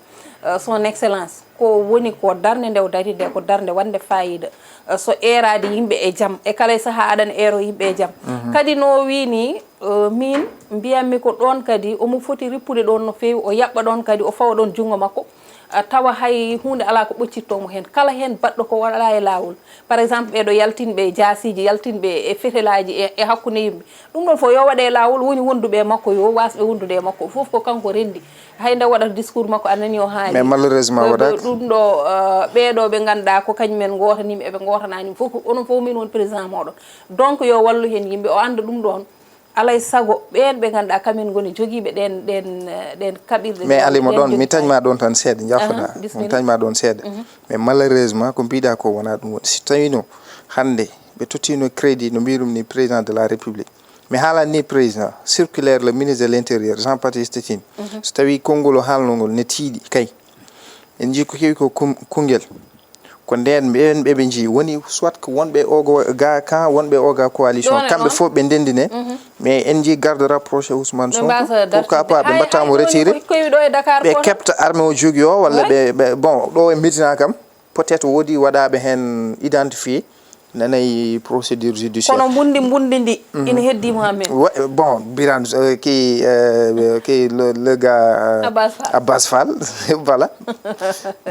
euh, son excellence, ko woni ko darnde nde o dari nde ko darnde waɗnde faayiida. Eh, so eeraade yimɓe e jam, e kala e sahaa aɗana eero yimɓe e jam. Mhm. Kadi no o wii ni, eh, miin mbiyanmi ko ɗoon kadi omo foti rippude ɗoon no feewi, o yaɓɓa ɗoon kadi, o fawa ɗoon junngo makko, eh, tawa hay huunde alaa ko ɓoccittoo mo heen. Kala heen baɗɗo ko waɗaa e laawol. Par exemple, ɓee ɗo yaltinɓe e jaasiiji, yaltinɓe e fetelaaji e, e hakkunde yimɓe. Ɗum ɗoon fof yo waɗe e laawol, woni wonduɓe e makko yo waasɓe wondude e makko. Fof ko kanko renndi. Hay nde waɗata discours makko, a nani o haali. Mais malheureusement Ɗo, waɗaaka. Ɗum ɗo, eh, ɓee ɗo ɓe ngannduɗaa ko kañum en ngootanii mi, eɓe ngootanaani mi fof, ko onon fof min woni président mooɗon. Donc yo wallu heen yimɓe, o annda ɗum ɗoon. Alaa e sago, ɓeen ɓe ngannduɗaa kamen ngoni jogiiɓe ɗeen, ɗeen, eh, ɗeen kaɓirɗe, Mais ɗeen, Ali mo ɗeen ɗoon, mi jogitaa. tañma ɗoon tan seeɗa, Aha, jaafoɗaa. Mo bismillah. tañma ɗoon seeɗa. Mhm. Mais malheureusement ko mbiɗa ko wonaa ɗum woni. Si tawino hannde ɓe tottino crédit, no mbiɗum ni, président de la République. Mi haalani ni président, circulaire le ministre de l'Intérieur, Jean Baptiste Tine. Mhm. So tawi konngol o haalno ngol ne tiiɗi, kay. En njii ko heewi ko kum-, kungel. Ko ndeen ɓeen ɓe ɓe njii woni soit ko wonɓe oga ga kan, wonɓe oga coalition. Ɗoon e Kamɓe ɗoon. fof ɓe ndenndi ne. Mhm. Mais en njii garde rapproché Ousmane Ɓe Sonko. mbasa Pourquoi dartinde. pas ɓe Hay, mbatta hay mo ɗoon retiré? ko, ko wi ɗo e Dakar Ɓe ko keɓta armée o jogi o, walla Ouais. ɓe, ɓe, bon, ɗo e Médina kam. Peut-être woodi waɗaaɓe heen identifié, nanay procédure judiciaire. Kono mbundi, mbundi ndi, Mhm. ina heddii Mohamed. Wa-, bon, Birane, euh, qui, euh, qui le, le gars, euh, Abbas Fall. Abbas Fall, voilà.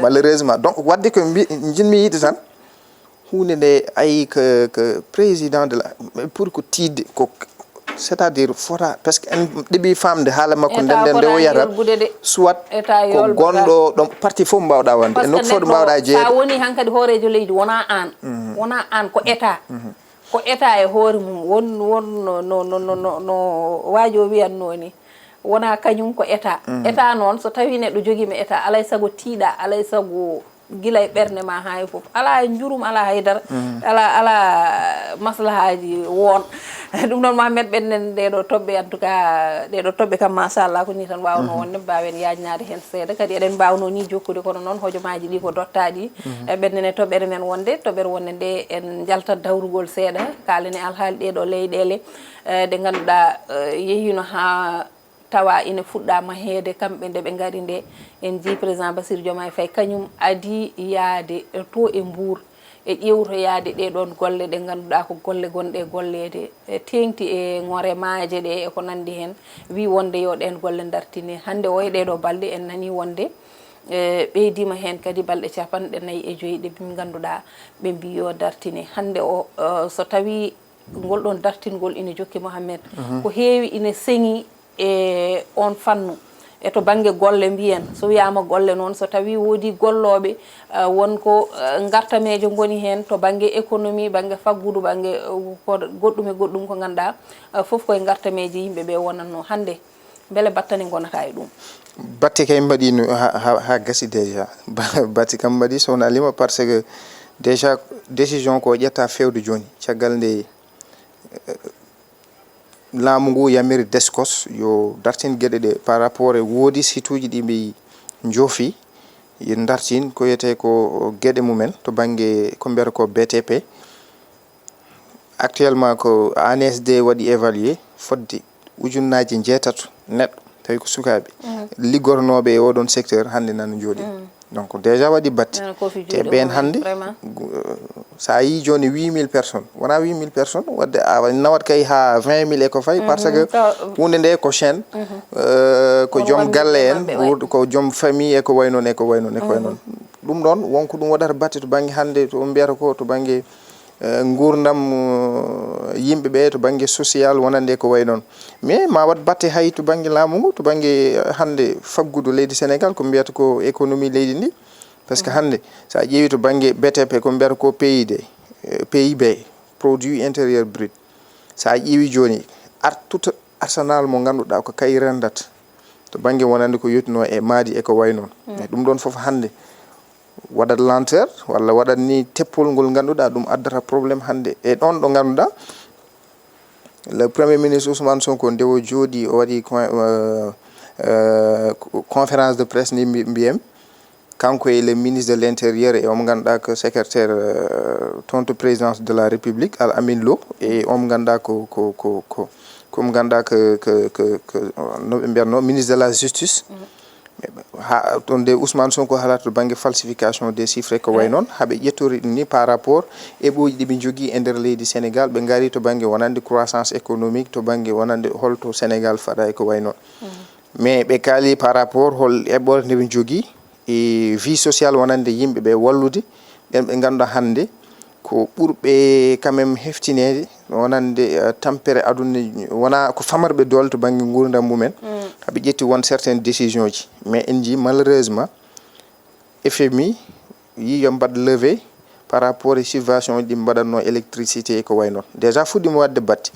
Malheureusement. Donc, waɗde ko mbi-, njinmi yiide tan, huunde nde ayi que, que président de la, pour ko tiiɗde, ko C'est-à-dire, fota, parce que en ɗeɓi famde haala makko État ndennden nde o fota yata, yolbude de. Soit État ko yolbude. gonɗo ɗon, parti fof mbawɗa wonde. Parce E que nokku fof ɗo neɗɗo, mbawɗa sa jeeyde. woni hankadi hooreejo leydi, wona aan. Mhm. Wona aan, ko État. Mhm. Ko État e hoore mum. Won, won no, no, no, no, no, no waajo wiyatno ni. Wona kañum, ko État. Mhm. État noon, so tawi neɗɗo jogiima État, alay sago tiiɗa, alay sago gila e ɓernde ma haa e fof. Alaa njurum, alaa haydara, Mhm. alaa, alaa maslahaaji woon. Ɗum noon, Mohamed, ɓenndenen ɗee ɗoo toɓɓe, en tout cas, ɗee ɗoo toɓɓe kam, machallah, ko nii tan waawnoo Mhm. wonde, mbaawen yaajnaade heen seeɗa. Kadi eɗen mbaawnoo nii jokkude, kono noon hojomaaji ɗii ko dottaaɗi. Mhm. E ɓenndenen toɓɓere men wonde, toɓɓere wonde nde en njaltat dawrugol seeɗa, kaalen e alhaali ɗee ɗoo leyɗeele, eh, ɗe ngannduɗaa, eh, yehiino haa tawa ina fuɗɗa maheede, kamɓe nde ɓe ngari nde, en njii président Bassirou Diomaye Faye, kañum adii yahde to e Mbour, e ƴeewtoyaade ɗee ɗoon golle ɗe ngannduɗaa ko golle gonɗe e golleede, e teeŋti e ŋore maaje ɗe e ko nanndi heen, wii wonde yo ɗeen golle ndartine. Hannde o e ɗee ɗoo balɗe en nanii wonde, e, ɓeydiima heen kadi balɗe capanɗe nayi e joy ɗe min ngannduɗaa ɓe mbii yo dartine. Hannde o, e, so tawii ngol ɗoon dartingol ina jokki, Mohamed, Mhm. ko heewi ina seŋi e oon fannu. E to bannge golle mbiyen, so wiyaama golle noon, so tawii woodii gollooɓe, eh, won ko, eh, ngartameeje ngoni heen to bannge économie, bannge faggudu, bannge, eh, ko goɗɗum e goɗɗum ko ngannduɗaa, eh, fof koye ngartameeje yimɓe ɓe wonatnoo. Hannde, mbele battane ngonata e ɗum? Batte kay mbaɗi no ha, ha, ha gasi déjà. Ba-, batte kam mbaɗi, sohna Halima, parce que Déjà, décision ko ƴetta fewde jooni, caggal nde laamu ngu yamiri DSCOS yo dartin geɗe ɗe par rapport e woodi site uji ɗi ɓe njoofi, yo dartin ko wiyetee ko geɗe mumen to bannge ko mbiyata ko B T P. Actuellement ko A N S D waɗi évalué fodde ujunnaaji njeetato neɗɗo, tawi ko sukaaɓe liggotonooɓe e oɗon secteur hannde nana njooɗi. Donc déjà waɗi batte. Te ɓeen hannde, gu- so a yii jooni huit mille personnes, wonaa huit mille personnes, wadde a nawat kay haa vingt mille e ko fayi, parce que huunde nde ko chaîne, euh, ko joom galle en, ko joom famille e ko way noon, e ko way noon, e ko way noon. Ɗum ɗoon wonko ɗum waɗata batte to bannge hannde, to on mbiyata ko to bannge, eh, nguurndam, eh, yimɓe ɓe to bannge social wonande ko way noon. Mais ma waɗ batte hay to bannge laamu ngu, to bannge, eh, hannde faggudu leydi Sénégal, ko mbiyata ko économie leydi ndi. Parce que hannde, so a ƴeewi to bannge B T P, ko mbiyata ko P I D, eh, P I B, produit intérieur brut. So a ƴeewi jooni, ar-, tout arsenal mo ngannduɗaa ko kay renndata to bannge wonande ko yottinoo e maadi e ko way noon. E ɗum ɗoon fof hannde waɗat lenteur walla waɗat ni teppol ngol ngannduɗaa ɗum addata problème hannde. E ɗoon ɗo ngannduɗaa le premier ministre Ousmane Sonko nde o jooɗi, o waɗi con-, euh, euh, conférence de presse ni mbi-, mbiyem, kanko e le ministre de l'intérieur e omo ngannduɗaa ko secrétaire, euh, toon to présidence de la République, Al Amin Lo, e omo ngannduɗaa ko, ko, ko, ko, ko omo ngannduɗaa ko, ko, ko, ko, no ɓe mbiyatno, ministre de la justice. Ha, ɗon de Ousmane Sonko haalata to bannge falsification des chiffres ko way noon, haɓe ƴettori ɗum ni par rapport e ɓooji ɗi ɓe njogii e nder leydi Sénégal, ɓe ngari to bannge wonande croissance économique, to bannge wonande holto Sénégal faɗa e ko way noon. Mais ɓe kaali par rapport hol eɓɓore nde ɓe njogii e vie sociale wonande yimɓe ɓe wallude ɓen ɓe ngannduɗaa hannde ko ɓurɓe quand même heftineede wonande, eh, tampere aduna, wonaa ko famarɓe doole to bannge nguurndam mumen. Haɓe ƴetti won certaines décision ji. Mais en njii malheureusement, F M I yii yo mbaɗ levée par rapport e subvention ji ɗi mbaɗatnoo électricité e ko way noon. Déjà fuɗɗiima waɗde batte.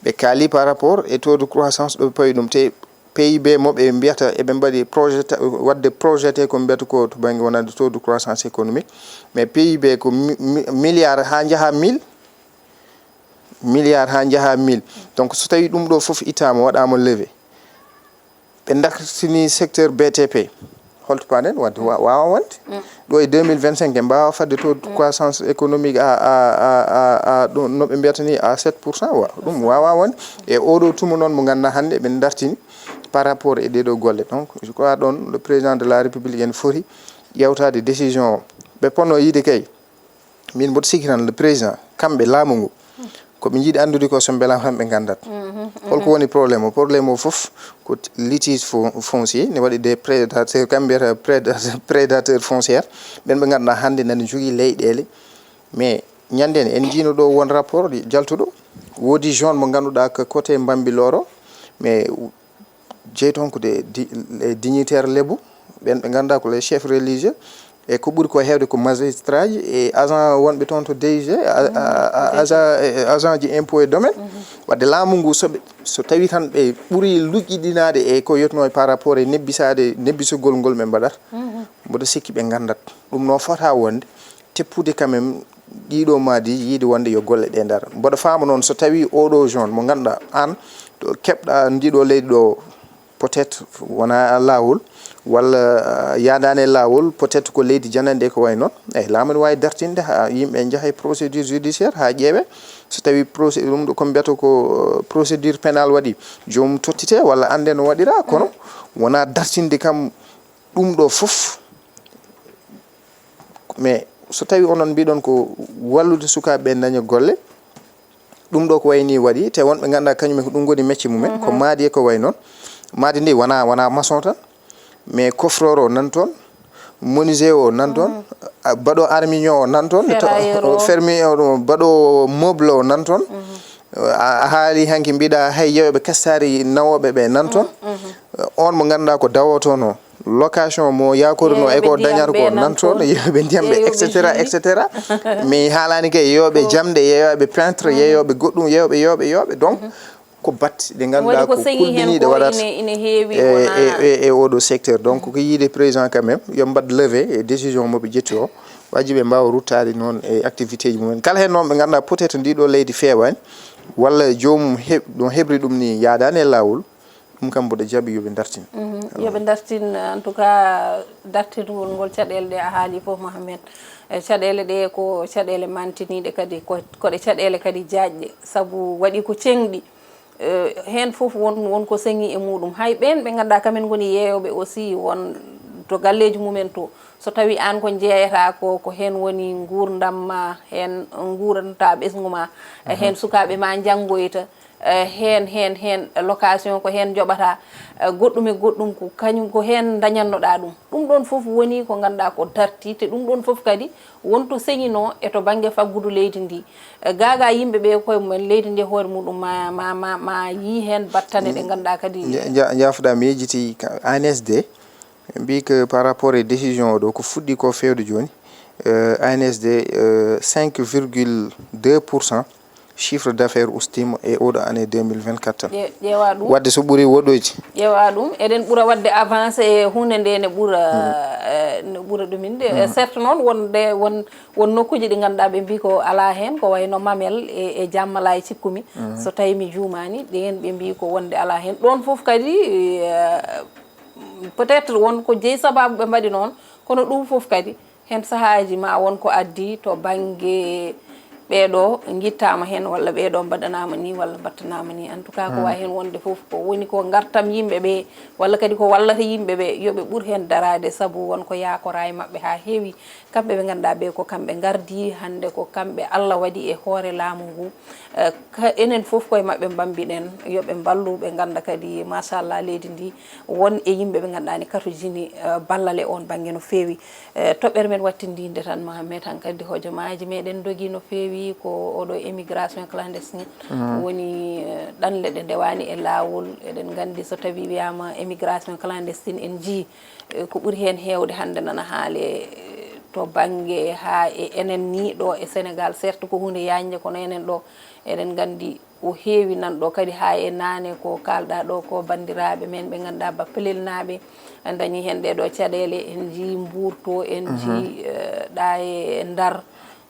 Ɓe kaali par rapport e taux de croissance ɗo ɓe pawi ɗum. Te P I B mo ɓe mbiyata eɓe mbaɗi projet, waɗde projeté ko mbiyata ko to bannge wonande taux de croissance économique. Mais P I B ko mi-, mi-, milliard haa njaha mille, milliard haa njaha mille. Donc so tawi ɗum ɗo fof ittaama, waɗaama levé, ɓe dartini secteur B T P, holto paaɗen waɗde? Wa-, waawa wonde. Ɗo e deux mille vingt-cinq en mbaawa fadde taux de croissance économique à, à, à, à, à, ɗum no ɓe mbiyata ni, à sept pour cent, wa-, ɗum waawa wonde. E oɗo tuma noon mo ngannduɗaa hannde ɓe dartini par rapport e ɗee ɗo golle. Donc je crois ɗoon le président de la République en foti ƴeewtaade décision o. Ɓe ponno yiide kay, min mboɗo sikki tan le président, kamɓe laamu ngu, ko ɓe njiɗi anndude ko so mbelaama tan ɓe nganndat. Holko woni problème o? Problème o fof ko t-, litige fo-, foncier, ne waɗi des prédateurs, kamɓe mbiyata préda-, prédateur foncière, ɓen ɓe ngannduɗaa hannde nana njogii leyɗeele. Mais ñande en, en njiino ɗo won rapport jaltuɗo, woodi zone mo ngannduɗaa ko côté Bambilor o, mais jeyi toon ko des di-, les dignitaires lebu, ɓen ɓe ngannduɗaa ko les chefs religieux, e ko ɓuri ko heewde ko magistrat ji e agent wonɓe toon to D I G, a-, a-, a-, agent, e, agent ji impôt et domaine. Waɗde laamu ngu so ɓe, so tawi tan ɓe ɓuri luƴƴiɗinaade e ko yotnoo par rapport e nebbisaade, nebbisugol ngol ɓe mbaɗata, mboɗo sikki ɓe nganndat. Ɗum noon fota wonde teppude quand même ɗiɗo maadi, yiide wonde yo golle ɗe ndar. Mboɗo faama noon so tawi oɗo zone mo ngannduɗaa aan to keɓɗa ndiɗo leydi ɗo, peut-être wona laawol, walla, ah, yaadaani e laawol, peut-être ko leydi jananɗe ko way noon. Eyi, laamu ne waawi dartinde haa yimɓe njaha e procédure judiciaire haa ƴeewe. So tawi procé-, ɗum ɗo ko mbiyata ko, euh, procédure pénale waɗi, joomum tottite walla annde no waɗira, kono wona dartinde kam ɗum ɗo fof. Mais so tawi onon mbiɗon ko wallude sukaaɓe ɓe daña golle, ɗum ɗo ko wayni waɗi, te wonɓe ngannduɗaa kañum en ko ɗum woni mecce mumen, ko maadi e ko way noon. Maadi ndi wona, wona maçon tan, mais coffreur o nan toon, menuisier o nan toon, a, baɗo armignon o nan toon, to-, ferrailleur o, fermier o, ɗum, baɗo meuble o nan toon. A, a haali hanki mbiɗa hay yeeyoɓe kestari nawooɓe ɓe nan toon. On mo ngannduɗaa ko dawo toon o, location mo yakorno e ko dañata ko nan toon, yeeyoɓe ndiyam ɓe, et cetera, et cetera. Mi haalani kay yeeyoɓe jamɗe, yeeyoɓe peintre, yeeyoɓe goɗɗum, yeeyoɓe, yeeyoɓe, yeeyoɓe. Donc, ko batte ɗe ngannduɗaa ko kulɓiniiɗe waɗata e, e, e oɗo secteur. Donc, ko yiide président quand même, yo mbaɗ levé e décision mo ɓe ƴetti o, ɓaji ɓe mbaawa ruttaade noon e activité ji mumen. Kala heen noon ɓe ngannduɗaa peut-être ndii ɗoo leydi feewaani, walla joomum heɓ-, ɗum heɓri ɗum ni yaadaani e laawol, ɗum kam mboɗo jaɓi yo ɓe ndartin. Mhm. Yo ɓe ndartin, en tout cas, dartingol ngol caɗeele ɗe a haali fof, Mohamed. E caɗeele ɗe ko caɗeele mantiniiɗe kadi, ko, ko ɗe caɗeele kadi jaajɗe, sabu waɗi ko ceŋɗi. Eh, heen fof won, won ko seŋi e muɗum. Hay ɓeen ɓe ngannduɗaa kamen ngoni yeeyooɓe aussi, won to galleeji mumen to. So tawii aan ko njeeyataa ko, ko heen woni nguurndam ma, heen nguuranta ɓesngu ma, eh, heen sukaaɓe ma njanngoyta, eh, heen, heen, heen location ko heen njoɓataa, eh, goɗɗum e goɗɗum ko kañum ko heen ndañannoɗaa ɗum. Ɗum ɗoon fof woni ko ngannduɗaa ko dartii, te ɗum ɗoon fof kadi won to seŋinoo e to bannge faggudu leydi ndi. Eh, gaagaa yimɓe ɓe koye mumen, leydi ndi e hoore muɗum ma, ma, ma, ma yii heen battane ɗe ngannduɗaa kadi. Nja-, nja-, njaafuɗaa, mi yejjiti ka A N S D, ɓe mbii que par rapport e décision o ɗo, ko fuɗɗi ko feewde jooni, eh, A N S D, eh, cinq virgule deux pour cent chiffre d'affaires ustima e oɗo année deux mille vingt-quatre tan. Ƴe-, ƴeewa ɗum. Wadde so ɓuri woɗɗoyde. Ƴeewa ɗum, eɗen ɓura waɗde avancé e huunde nde ne ɓura, eh, ne ɓura ɗum inde. Eh, certes noon, wonde, won, won nokkuuji ɗi ngannduɗaa ɓe mbii ko alaa heen, ko wayno Mamel e, e Jammalaay cikkumi. So tawii mi juumaani, ɗeen ɓe mbii ko wonde alaa heen. Ɗoon fof kadi, eh, peut-être won ko jeyi sabaabu ɓe mbaɗi noon, kono ɗum fof kadi, heen sahaaji ma won ko addi to bannge ɓeeɗo ngittaama heen, walla ɓeeɗo mbaɗanaama ni, walla mbattanaama ni. En tout cas, ko waawi heen wonde fof, ko woni ko ngartam yimɓe ɓe, walla kadi ko wallata yimɓe ɓe, yo ɓe ɓur heen daraade, sabu won ko yaakoraa e maɓɓe haa heewi. Kamɓe ɓe ngannduɗaa ɓe ko kamɓe ngardi, hannde ko kamɓe Allah waɗi e hoore laamu ngu. Eh, ka-, enen fof koye maɓɓe mbambiɗen, yo ɓe mballu, ɓe ngannda kadi, machallah, leydi ndi won e yimɓe ɓe ngannduɗaa ne katojini, eh, ballal e oon bannge no feewi. Eh, toɓɓere men wattindinde tan, Mohamed, hankadi hojomaaji meɗen ndogi no feewi, ko oɗo émigration clandestine woni, eh, ɗanle ɗe ndewaani e laawol. Eɗen nganndi so tawii wiyaama émigration clandestine, en njii, eh, ko ɓuri heen heewde hannde nana haale, eh, to bannge haa e enen ni ɗo e Sénégal. Certes ko huunde yaañde, kono enen ɗo eɗen nganndi ko heewi nan ɗo kadi haa e naane ko kaalɗaa ɗo ko banndiraaɓe men ɓe ngannduɗaa ba pelelnaaɓe dañi heen ɗee ɗo caɗeele. En njii Mbuur to, en njii, eh, ɗaa e Ndar.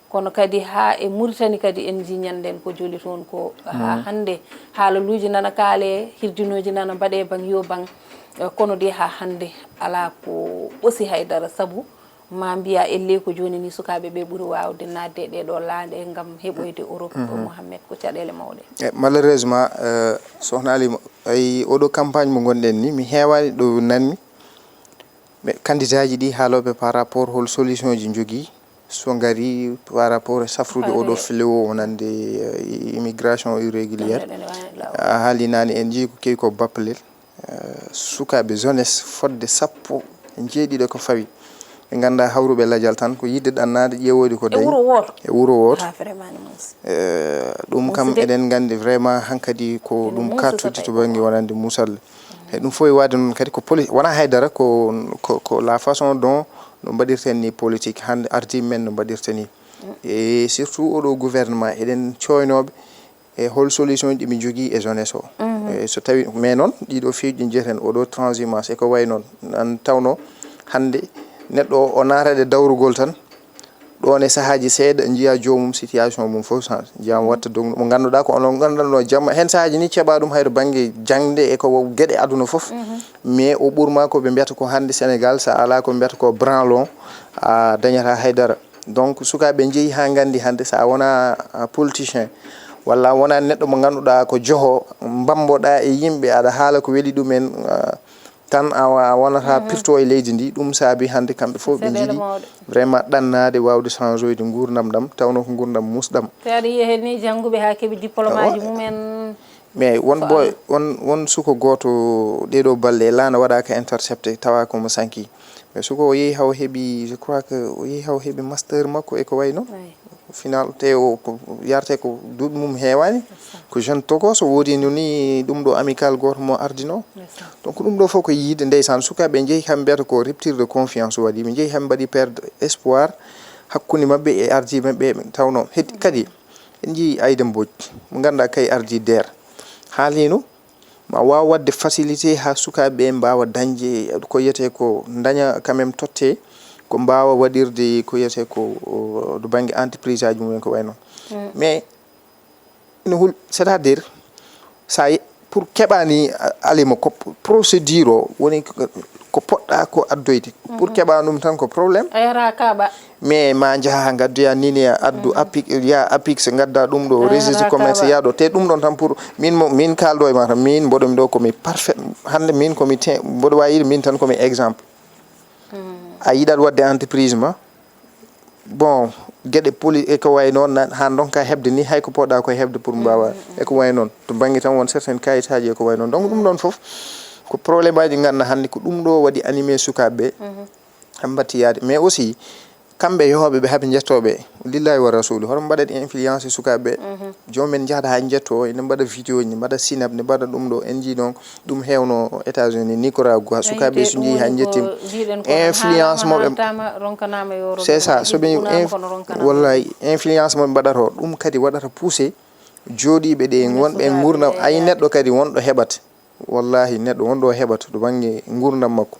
Kono kadi haa e Muritani kadi en njii ñannden ko joli toon ko haa hannde. Haalaluuji nana kaale, hirdinooji nana mbaɗe bang yo bang, eh, kono de haa hannde alaa ko ɓosi hay dara, sabu ma mbiya elle ko jooni ni sukaaɓe ɓe ɓuri waawde naatde e ɗee ɗo laaɗe ngam heɓoyde Europe, Mohamed, ko caɗeele mawɗe. Eh, malheureusement, eh, Sohna Halima, ay oɗo campagne mo ngonɗen ni, mi heewaani ɗo nanmi. Mais candidat ji ɗi haalooɓe par rapport hol solution ji njogii so ngari par rapport e safrude oɗo fléau wonande, eh, immigration irrégulière. A haali naane en njii ko kewi ko bappalel. Eh, sukaaɓe jeunesse fodde sappo e jeeɗiɗo ko fawi. Ɓe ngannda hawruɓe lajal tan ko yiɗde ɗannaade ƴeewoyde ko dañi. E wuro wooto. E wuro wooto. Ah, vraiment, non. Eh, ɗum kam eɗen nganndi vraiment hankadi ko ɗum kattude to bannge wonande musalle. E ɗum fof e waɗde noon kadi ko poli-, wonaa haydara ko, ko, ko la façon dont no mbaɗirten ni politique hannde ardi men no mbaɗirten ni. E surtout oɗo gouvernement eɗen coynooɓe e hol solution ji ɗi mi jogii e jeunesse o. E so tawii, mais noon ɗiɗo feeji ɗi njiyeten oɗo transhumance e ko wayi noon. An tawno hannde neɗɗo o, o naatade dawrugol tan, ɗoon e sahaaji seeɗa njiya joomum situation mum fof change. Njiya mo watta dognu mo ngannduɗaa ko onon nganndanno jamma. Heen sahaaji ni ceɓa ɗum hayto bannge jaŋde e ko geɗe aduna fof. Mais o ɓurma ko ɓe mbiyata ko hannde Sénégal, so a alaa ko ɓe mbiyata ko branlon, a dañata haydara. Donc sukaaɓe njeyi haa nganndi hannde so a wonaa, a, politicien, walla a wonaa neɗɗo mo ngannduɗaa ko joho, mbamboɗaa e yimɓe, aɗa haala ko weli ɗumen, a, tan a wa-, a wonata pirto e leydi ndi. Ɗum saabi hannde kamɓe fof ɓe njiɗi vraiment ɗannaade, waawde changeoyde nguurndam ɗam, tawno ko nguurndam musɗam. Te aɗa yiya heen ni jannguɓe haa keɓi diplôme aji mumen. Mais won boy, won, won suko gooto ɗee ɗoo balɗe laana waɗaaka intercepté, tawa ko mo sanki. Mais suko o yehi haw heɓi, je crois que o yehi haw heɓi master makko e ko wayi noon. Final te o ko yarte ko duuɓi mum heewaani. Ko jeune togo so woodi no ni ɗum ɗo amical gooto mo ardino. Donc ɗum ɗo fof ko yiide ndeysaan sukaaɓe njehi kam mbiyata ko rupture de confiance waɗi. Ɓe njehi kam mbaɗi perdre espoir hakkunde maɓɓe e ardiiɓe maɓɓe tawno heddi kadi. En njii Ayda Mbodj, mo ngannduɗaa kay ardii deer. Haalino ma waaw waɗde facilité haa sukaaɓe ɓe mbaawa dañde ko wiyetee ko ndaña quand même totte ko mbaawa waɗirde ko wiyetee ko, o, to bannge entreprise aji mumen ko wayi noon. Mais ina hul, c'est-à-dire, so a yi-, pour keɓaani, a-, alima ko p-, procédure o woni ko, ko poɗɗa ko addoyde. Pour keɓa ɗum tan ko problème. A yara kaɓa. Mais ma njaha ngaddoya nini a addu APIX, ya APIX ngadda ɗum ɗo, registre commerce ya ɗo. Te ɗum ɗon tan pour min mo, min kaldo e ma tan, min mboɗo mi ɗo ko mi parfait. Hannde min ko mi te-, mboɗo wawi yiide min tan ko mi exemple. A yiɗat waɗde entreprise ma, bon, geɗe poli e ko wayi noon, na, ha donka heɓde ni, hay ko poɗɗa koye heɓde pour mbawa, e ko wayi noon. To bannge tan won certaines kayitaji e ko wayi noon. Donc ɗum ɗon fof ko problème aji ganduɗa hannde ko ɗum ɗo waɗi animé sukaɓe ɓe, ɓe mbatti yaade. Mais aussi, kamɓe yooɓe ɓe haɓe jettooɓe, lillahi wa rasuli, hoto mbaɗat influence sukaɓe ɓe. Joom men njahata ha jetto, ene mbaɗa vidéo ji, ne mbaɗa sinap, ne mbaɗa ɗum ɗo. En jii donc ɗum hewno États-Unis, Nicaragua, sukaɓe so jeehi ha jetti influence moɓe. C'est ça, so ɓe inf-, wallahi, influence moɓe mbaɗata o, ɗum kadi waɗata poussé jooɗiɓe ɗe, wonɓe e gurdam, ayi neɗɗo kadi wonɗo heɓat. Wallahi, neɗɗo wonɗo o heɓat to bannge ngurdam makko.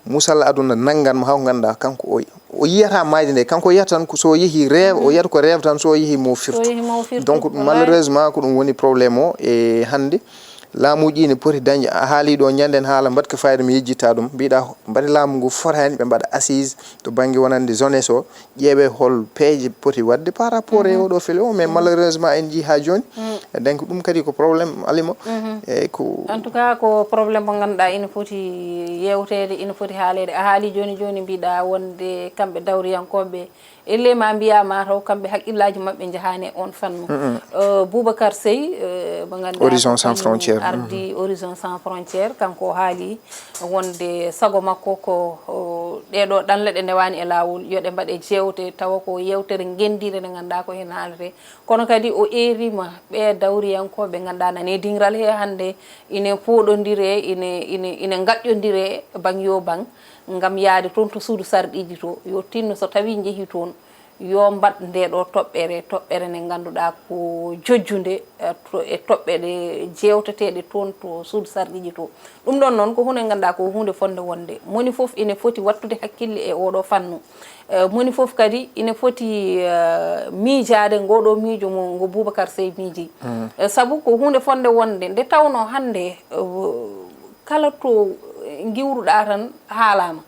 Musal aduna nanngan mo, haw ngannduɗaa kanko o, o yiyata maayde nde, kanko o yiyata tan ko so o yehi rêve, o yiyata ko rêve tan, so o yehi mo firtu. Donc, malheureusement, ko ɗum woni problème o. E hannde, laamuuji ne poti dañde, a haali ɗo ñande en haala, mbaɗka fayida mi yejjitta ɗum, mbiɗa mbaɗi laamu ngu fotaani, ɓe mbaɗa assise to bannge wonande jeunesse o, ƴeewe hol peeje poti waɗde par rapport e oɗo fele o, mais malheureusement en jii ha jooni. Donc ɗum kadi ko problème, alima. E ko, en tout cas, ko problème mo ngannduɗaa ina foti yewteede, ina foti haaleede. A haali jooni jooni, mbiɗa wonde kamɓe dawriyankooɓe, elle ma mbiya ma taw kamɓe haqqillaaji maɓɓe njahaani e on fannu. Euh, Boubacar Seye, euh, mo ngannduɗaa Horizon Sans Frontières, ardi Horizon Sans Frontières, kanko o haali wonde sago makko ko, o, ɗeɗo ɗanle ɗe newani e laawol, yo ɗe mbaɗe jeewte, tawa ko yewtere ngendiire nde ngannduɗaa ko heen haalete. Kono kadi o eerima ɓe dawriyankooɓe ngannduɗaa nane dingiral he hannde ine pooɗondire, ine, ine, ine ngaƴƴondire bang yo bang, ngam yaade toon to suudu sarɗiiji to. Yo tinno so tawi njehi toon, yo mbaɗ nde ɗo toɓɓere, toɓɓere nde ngannduɗaa ko jojjunde, eh, to, e toɓɓe ɗe jeewteteeɗe toon to suudu sarɗiiji to. Ɗum ɗon noon ko huunde ngannduɗaa ko huunde fotnde wonde. Moni fof ene foti wattude hakkille e oɗo fannu. Eh, moni fof kadi ene foti, eh, miijaade ngoɗo miijo mo, ngo Boubacar Seye miiji. Eh, sabu ko huunde fotnde wonde, nde tawno hannde, eh, kala to, eh, ngiwruɗaa tan haalaama.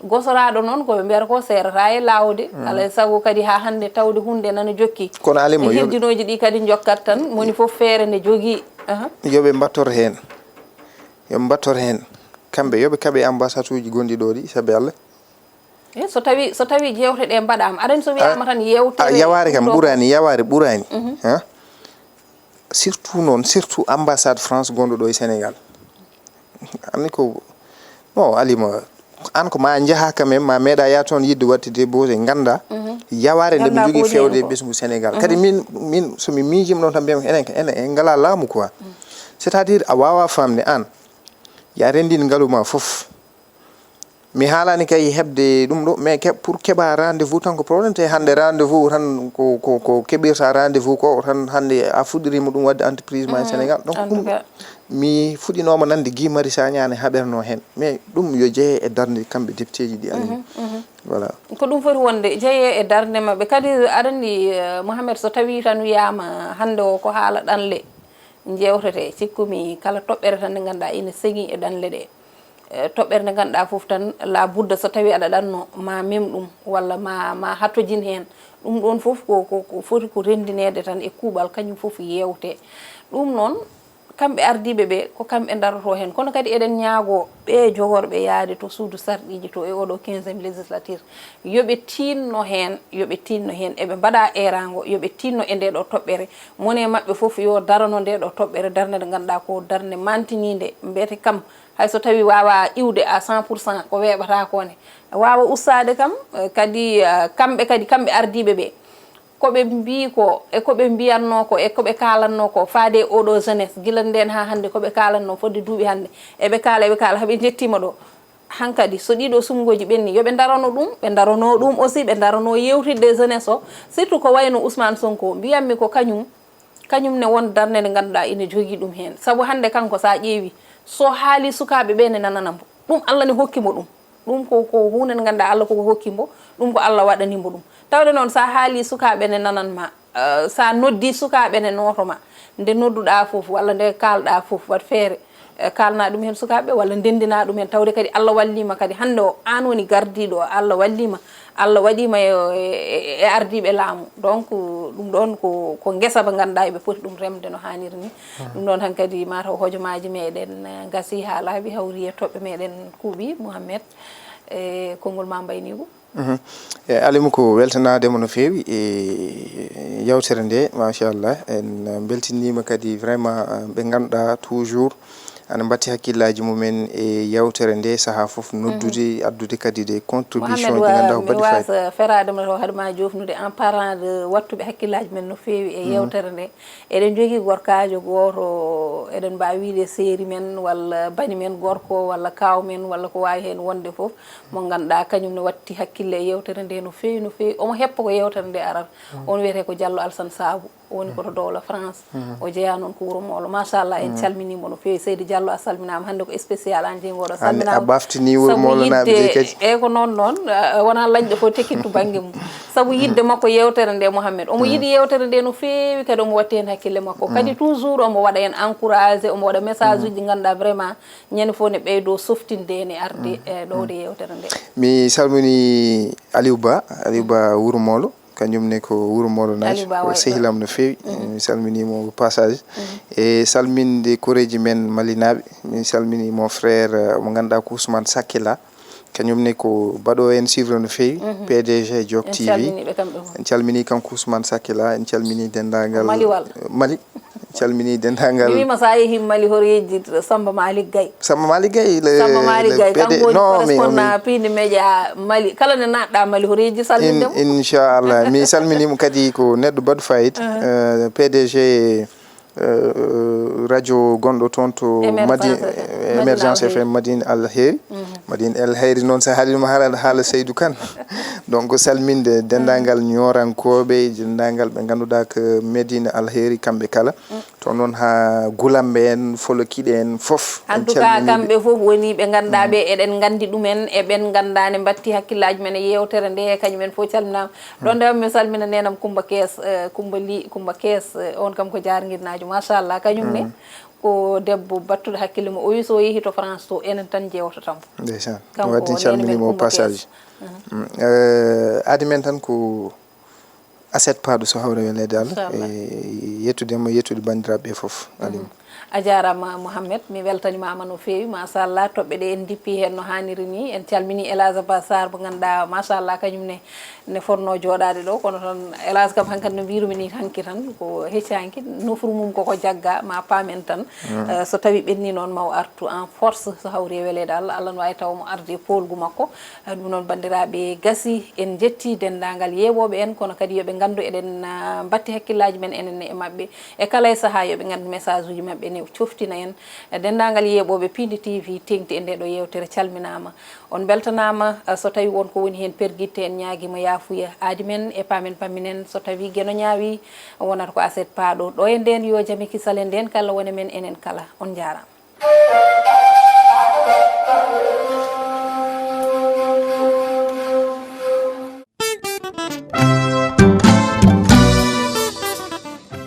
Gosoraaɗo noon, ko ɓe mbiyata ko seerata e laawde. Alaa e sago kadi haa hannde tawde huunde nana jokki. Kono alimo, e yo ɓe, hirjinooji ɗi kadi njokkat tan, moni fof feere nde jogii. Aha. Yo ɓe mbattor heen. Yo ɓe mbattor heen. Kamɓe, yo ɓe kaɓe ambassade uji gonɗi ɗo ɗi, sabi Allah. E so tawi, so tawi jeewte ɗe mbaɗaama, aɗa anndi so wiyaama tan yewtere a, yawaare kam ɗum ɗo ɓuraani, yawaare ɓuraani. Ha? Surtout noon, surtout ambassade France gonɗo ɗo e Sénégal. Anndi ko, non, alima, an ko ma njaha quand même, ma meeɗa ya toon yiɗde waɗde débauché, ngannda yawaare nde ɓe njogii fewde e ɓesngu Sénégal. Kadi min, min, so mi miijima ɗon tan mbiyam, enen, enen en ngala laamu quoi. C'est-à-dire a waawa faamde an, ya renndin ngalu ma fof. Mi haalani kay heɓde ɗum ɗo, mais ke-, pour keɓa rendez-vous tan ko problème, te hannde rendez-vous tan ko, ko, ko keɓirta rendez-vous ko tan hannde a fuɗɗirima ɗum waɗde entreprise ma e Sénégal. Donc ɗum mi fuɗɗinooma nande Guy Marius Sagna ne haɓerno heen, mais ɗum yo jeye e darnde kamɓe député ji ɗi, alimi. Voilà. Ko ɗum foti wonde, jeye e darnde maɓɓe. Kadi aɗa anndi, eh, Mohamed, so tawi tan wiyaama hannde o ko haala ɗanle jewtete, cikkumi kala toɓɓere tan nde ngannduɗaa ina seŋi e ɗanle ɗe. Eh, toɓɓere nde ngannduɗaa fof tan, la budda so tawi aɗa ɗanno, ma mem ɗum, walla ma, ma hatojin heen. Ɗum ɗoon fof ko, ko, ko foti ko renndineede tan e kuuɓal, kañum fof yeewte. Ɗum noon, kamɓe ardiiɓe ɓe, ko kamɓe ndaroto heen. Kono kadi eɗen ñaagoo ɓe jogorɓe yaade to suudu sarɗiiji to e oɗo quinzième législature, yo ɓe tiinno heen, yo ɓe tiinno heen. Eɓe mbaɗa eeraango, yo ɓe tiinno e nde ɗo toɓɓere. Mone maɓɓe fof yo darano nde ɗo toɓɓere, darnde nde ngannduɗaa ko darnde mantiniinde, mbiyete kam, hay so tawi waawa iwde à cent pour cent, ko weeɓata ko ne, waawa ustaade kam, eh, kadi, eh, kamɓe kadi, kamɓe ardiiɓe ɓe, ko ɓe mbii ko, e ko ɓe mbiyatnoo ko, e ko ɓe kaalatnoo ko, faade e oɗo jeunesse, gila ndeen haa hannde, ko ɓe kaalatnoo fodde duuɓi hannde, eɓe kaala, eɓe kaala, haa ɓe njettiima ɗo. Hankadi, so ɗiɗo sumngooji ɓenni, yo ɓe ndarano ɗum, ɓe ndarano ɗum aussi, ɓe ndarano yeewtidde jeunesse o, surtout ko wayno Ousmane Sonko, mbiyatmi ko kañum, kañum ne won darnde nde ngannduɗaa ina jogii ɗum heen. Sabu hannde kanko, so a ƴeewi, so haali sukaaɓe ɓe ne nanana mo. Ɗum Allah ne hokki mo ɗum. Ɗum ko, ko huunde nde ngannduɗaa Allah koko hokki mbo, ɗum ko Allah waɗani mbo ɗum. Tawde noon, so a haalii, sukaaɓe ne nanan ma, eh, so a noddii, sukaaɓe ne nooto ma. Nde nodduɗaa fof, walla nde kaalɗaa fof, waɗ feere, eh, kaalna ɗum heen sukaaɓe, walla ndenndina ɗum heen. Tawde kadi Allah wallii ma kadi, hannde o, aan woni gardiiɗo o, Allah wallii ma, Allah waɗii ma e, e, e ardiiɓe laamu. Donc, ɗum ɗoon ko, ko ngesa ba ngannduɗaa eɓe poti ɗum remde no haaniri ni. Ɗum ɗoon hankadi mataw hojomaaji meɗen, eh, ngasi haa laaɓi, hawri e toɓɓe meɗen kuuɓi. Mohamed, e konngol ma mbayniigu. Mhm. E Alimu, ko weltanaade mo no feewi e yewtere nde, machallah. En mbeltiniima kadi vraiment, eh, ɓe ngannduɗaa toujours ana mbatti hakkillaaji mumen e yewtere nde sahaa fof, noddude, addude kadi des contributions ɗi ngannduɗaa ko mi mbaɗi fayida. Wasa feraade ma taw hade ma joofnude en parlant de wattuɓe hakkillaaji men no feewi e yewtere nde. Eɗen njogii gorkaajo gooto, eɗen mbaawi wiyde seeri men, walla bani men gorko, walla kaaw men, walla ko waawi heen wonde fof, mo ngannduɗaa kañum ne watti hakkille e yewtere nde no feewi, no feewi. Omo heppa ko yewtere nde arata. On wiyetee ko Diallo Alassane Saabu. O woni ko to Dowla France. O jeyaa noon ko Wuro Moolo. Machallah, en calminii mo no feewi. Seydi Diallo, a salminaama. Hannde ko spécial aan jeyi ngoɗo. An a salminaama. Ɓaftini Wuro Moolo naaɓe de kadi. Eeyi, ko noon noon, eh, wonaa lañɗo fof tekittu bannge mum. Sabu yiɗde makko yewtere nde, Mohamed. Omo yiɗi yewtere nde no feewi, kadi omo watti heen hakkille makko. Kadi toujours omo waɗa en encouragé, omo waɗa message uji ɗi ngannduɗaa vraiment ñande fof ne ɓeydo softinde en e arde, eh, ɗowde yewtere nde. Mi salmini Aliou Ba, Aliou Ba Wuro Moolo. Kañum ne ko Wuro Moolo naati, Aliou Ba ko wayi ɗo. Sehilam no feewi. Mi salminii mo au passage. E salminde koreeji men Malinaaɓe. Min salminii mon frère, eh, mo ngannduɗaa ko Ousmane Sakila. Kañum ne ko baɗo en suivre no feewi, P D G Jok T V. En calminii ɓe kamɓe fof. En calminii kanko Ousmane Sakila, en calminii denndaangal Maliwal. Mali. En calminii denndaangal. Mi wiima so a yehii Mali, hoto yejjit Samba Malick Gaye. Samba Malick Gaye, le, Samba Malick le Gaye, P D, kanko woni non, mais, correspondant mais Piindi Média Mali. Kala nde naatɗaa Mali, hoto yejjit salminde mo. In-, inchallah. Mi salminii mo kadi, ko neɗɗo baɗɗo fayida, eh, P D G, eh, radio gonɗo toon to Émergence Madi-, F M. Émergence F M, Madina Alheri. Madina Alheri noon, so a haalii ɗum, haala, haala Seydou Kane. Donc, salminde denndaangal ñoorankooɓe, denndaangal ɓe ngannduɗaa ko Medina Alheri, kamɓe kala. To noon haa Gulambe en, Folokiɗe en fof, en calminii ɓe. En tout cas, kamɓe fof woni ɓe ngannduɗaa ɓe, eɗen nganndi ɗumen, e ɓen ngannduɗaa ne mbatti hakkillaaji men e yewtere nde, kañum en fof calminaama. Ɗoon nde mi salmina neenam Kumba Kees, eh, Kumba Li, Kumba Kees, eh, on kam ko jaarngirnaajo, machallah, kañum ne ko debbo battuɗo hakkille mum. O wi so o yehi to France to, enen tan jeewtata mo. Ndeysaan. Kanko waɗi o neene calminii men mo Kumba Kees. Passage. Mm. Eh, aadi men tan ko aset paaɗo so hawre weleede Allah. Inchallah. E yettude mo, yettude banndiraaɓe ɓe fof. Aliou. A jaaraama, Mohamed. Mi weltanimaama no feewi. Machallah, toɓɓe ɗe en ndippi heen no haaniri ni. En calminii El Hadj Abbas Sarr mo ngannduɗaa, machallah, kañum ne, ne fotnoo jooɗaade ɗo. Kono tan, El Hadj kam hankadi no mbiirumi ni hanki tan, ko hecci hanki. Nofru mum koko jagga, ma paamen tan. Eh, so tawi ɓenni noon, ma o artu en force, so hawri e weleede Allah. Allah no waawi tawa mo arde e poolgu makko. Eh, ɗum noon, banndiraaɓe, gasi en njetti denndaangal yeeɓooɓe en, kono kadi yo ɓe nganndu eɗen, ah, mbatti hakkillaaji men enen ne e maɓɓe. E kala e sahaa yo ɓe nganndu message uji maɓɓe ne coftina en. Eh, denndaangal yeeɓooɓe Piindi T V teeŋti e ndee ɗo yeewtere calminaama. On mbeltanaama, ah, so tawi won ko woni heen pergitte, en ñaagiima yaafuya. Aadi men e paamen pamminen, so tawi geno ñaawi, wonata ko aset paaɗo. Ɗo e ndeen yo jam e kisal e ndeen kala wone men enen kala. On njaaraama.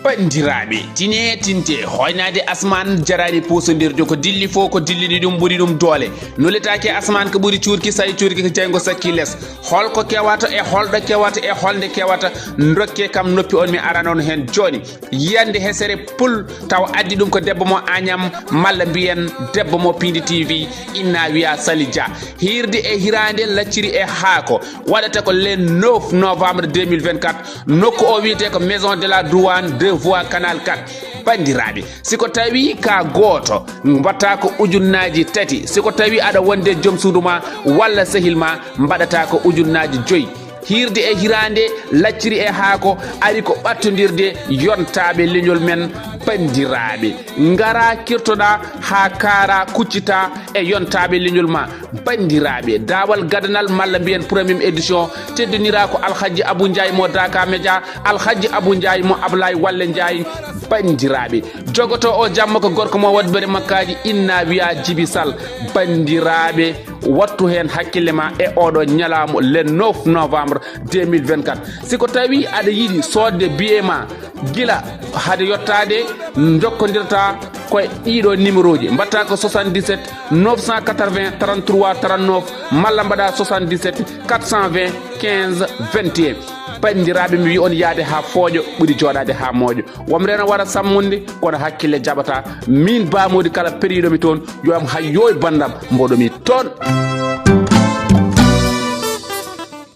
Banndiraaɓe, tine tinte, hoynaade asmaan jaraani puusondirde, ko dilli fof ko dillini ɗum ɓuri ɗum doole. Nuletaake asmaan ko ɓuri cuurki, so tawi cuurki ko jeyngo sakki les. Hol ko kewata e holɗo kewata e holnde kewata, ndokke kam noppi on mi arana on heen jooni. Yiyande hesere pul taw addi ɗum ko debbo mo Agnam, malla mbiyen debbo mo Piindi T V, inna wiya Sali Dia. Hiirde e hiraande lacciri e haako waɗata ko le neuf novembre deux mille vingt-quatre, nokku o wiyetee ko Maison de la Douane, deux voies Canal quatre. Banndiraaɓe, si ko tawi ka gooto, mbatta ko ujunnaaji tati. Si ko tawi aɗa wonde joom suudu ma walla sehil ma, mbaɗata ko ujunnaaji joyi. Hiirde e hiraande, lacciri e haako ari ko ɓattondirde yontaaɓe leñol men banndiraaɓe. Ngara kirtoɗa haa kaara kuccita e yontaaɓe leñol ma. Banndiraaɓe, daawal gadanal malla mbiyen premium édition teddinira ko Alhaji Abou Ndiaye mo Daka Media, Alhaji Abou Ndiaye mo Ablaye Walle Ndiaye. Banndiraaɓe, jogoto o jamma ko gorko mo waɗbere makkaaji inna wiya Jibi Sall. Banndiraaɓe, wattu heen hakkille ma e oɗo ñalaamo le neuf novembre deux mille vingt-quatre. Si ko tawi aɗa yiɗi soodde billet ma gila hade yottaade, jokkondirta koye ɗiɗo numéro ji. Mbatta ko soixante-dix-sept neuf cent quatre-vingts trente-trois trente-neuf malla mbaɗa soixante-dix-sept quatre cent vingt quinze vingt et un. Banndiraaɓe, mi wi on yaade haa fooƴo ɓuri jooɗaade haa mooƴo. Wamre na wara sammunde, kono hakkille jaɓata. Min Ba Mody kala periɗo mi toon, yo am hayyo e banndam, mboɗo mi toon.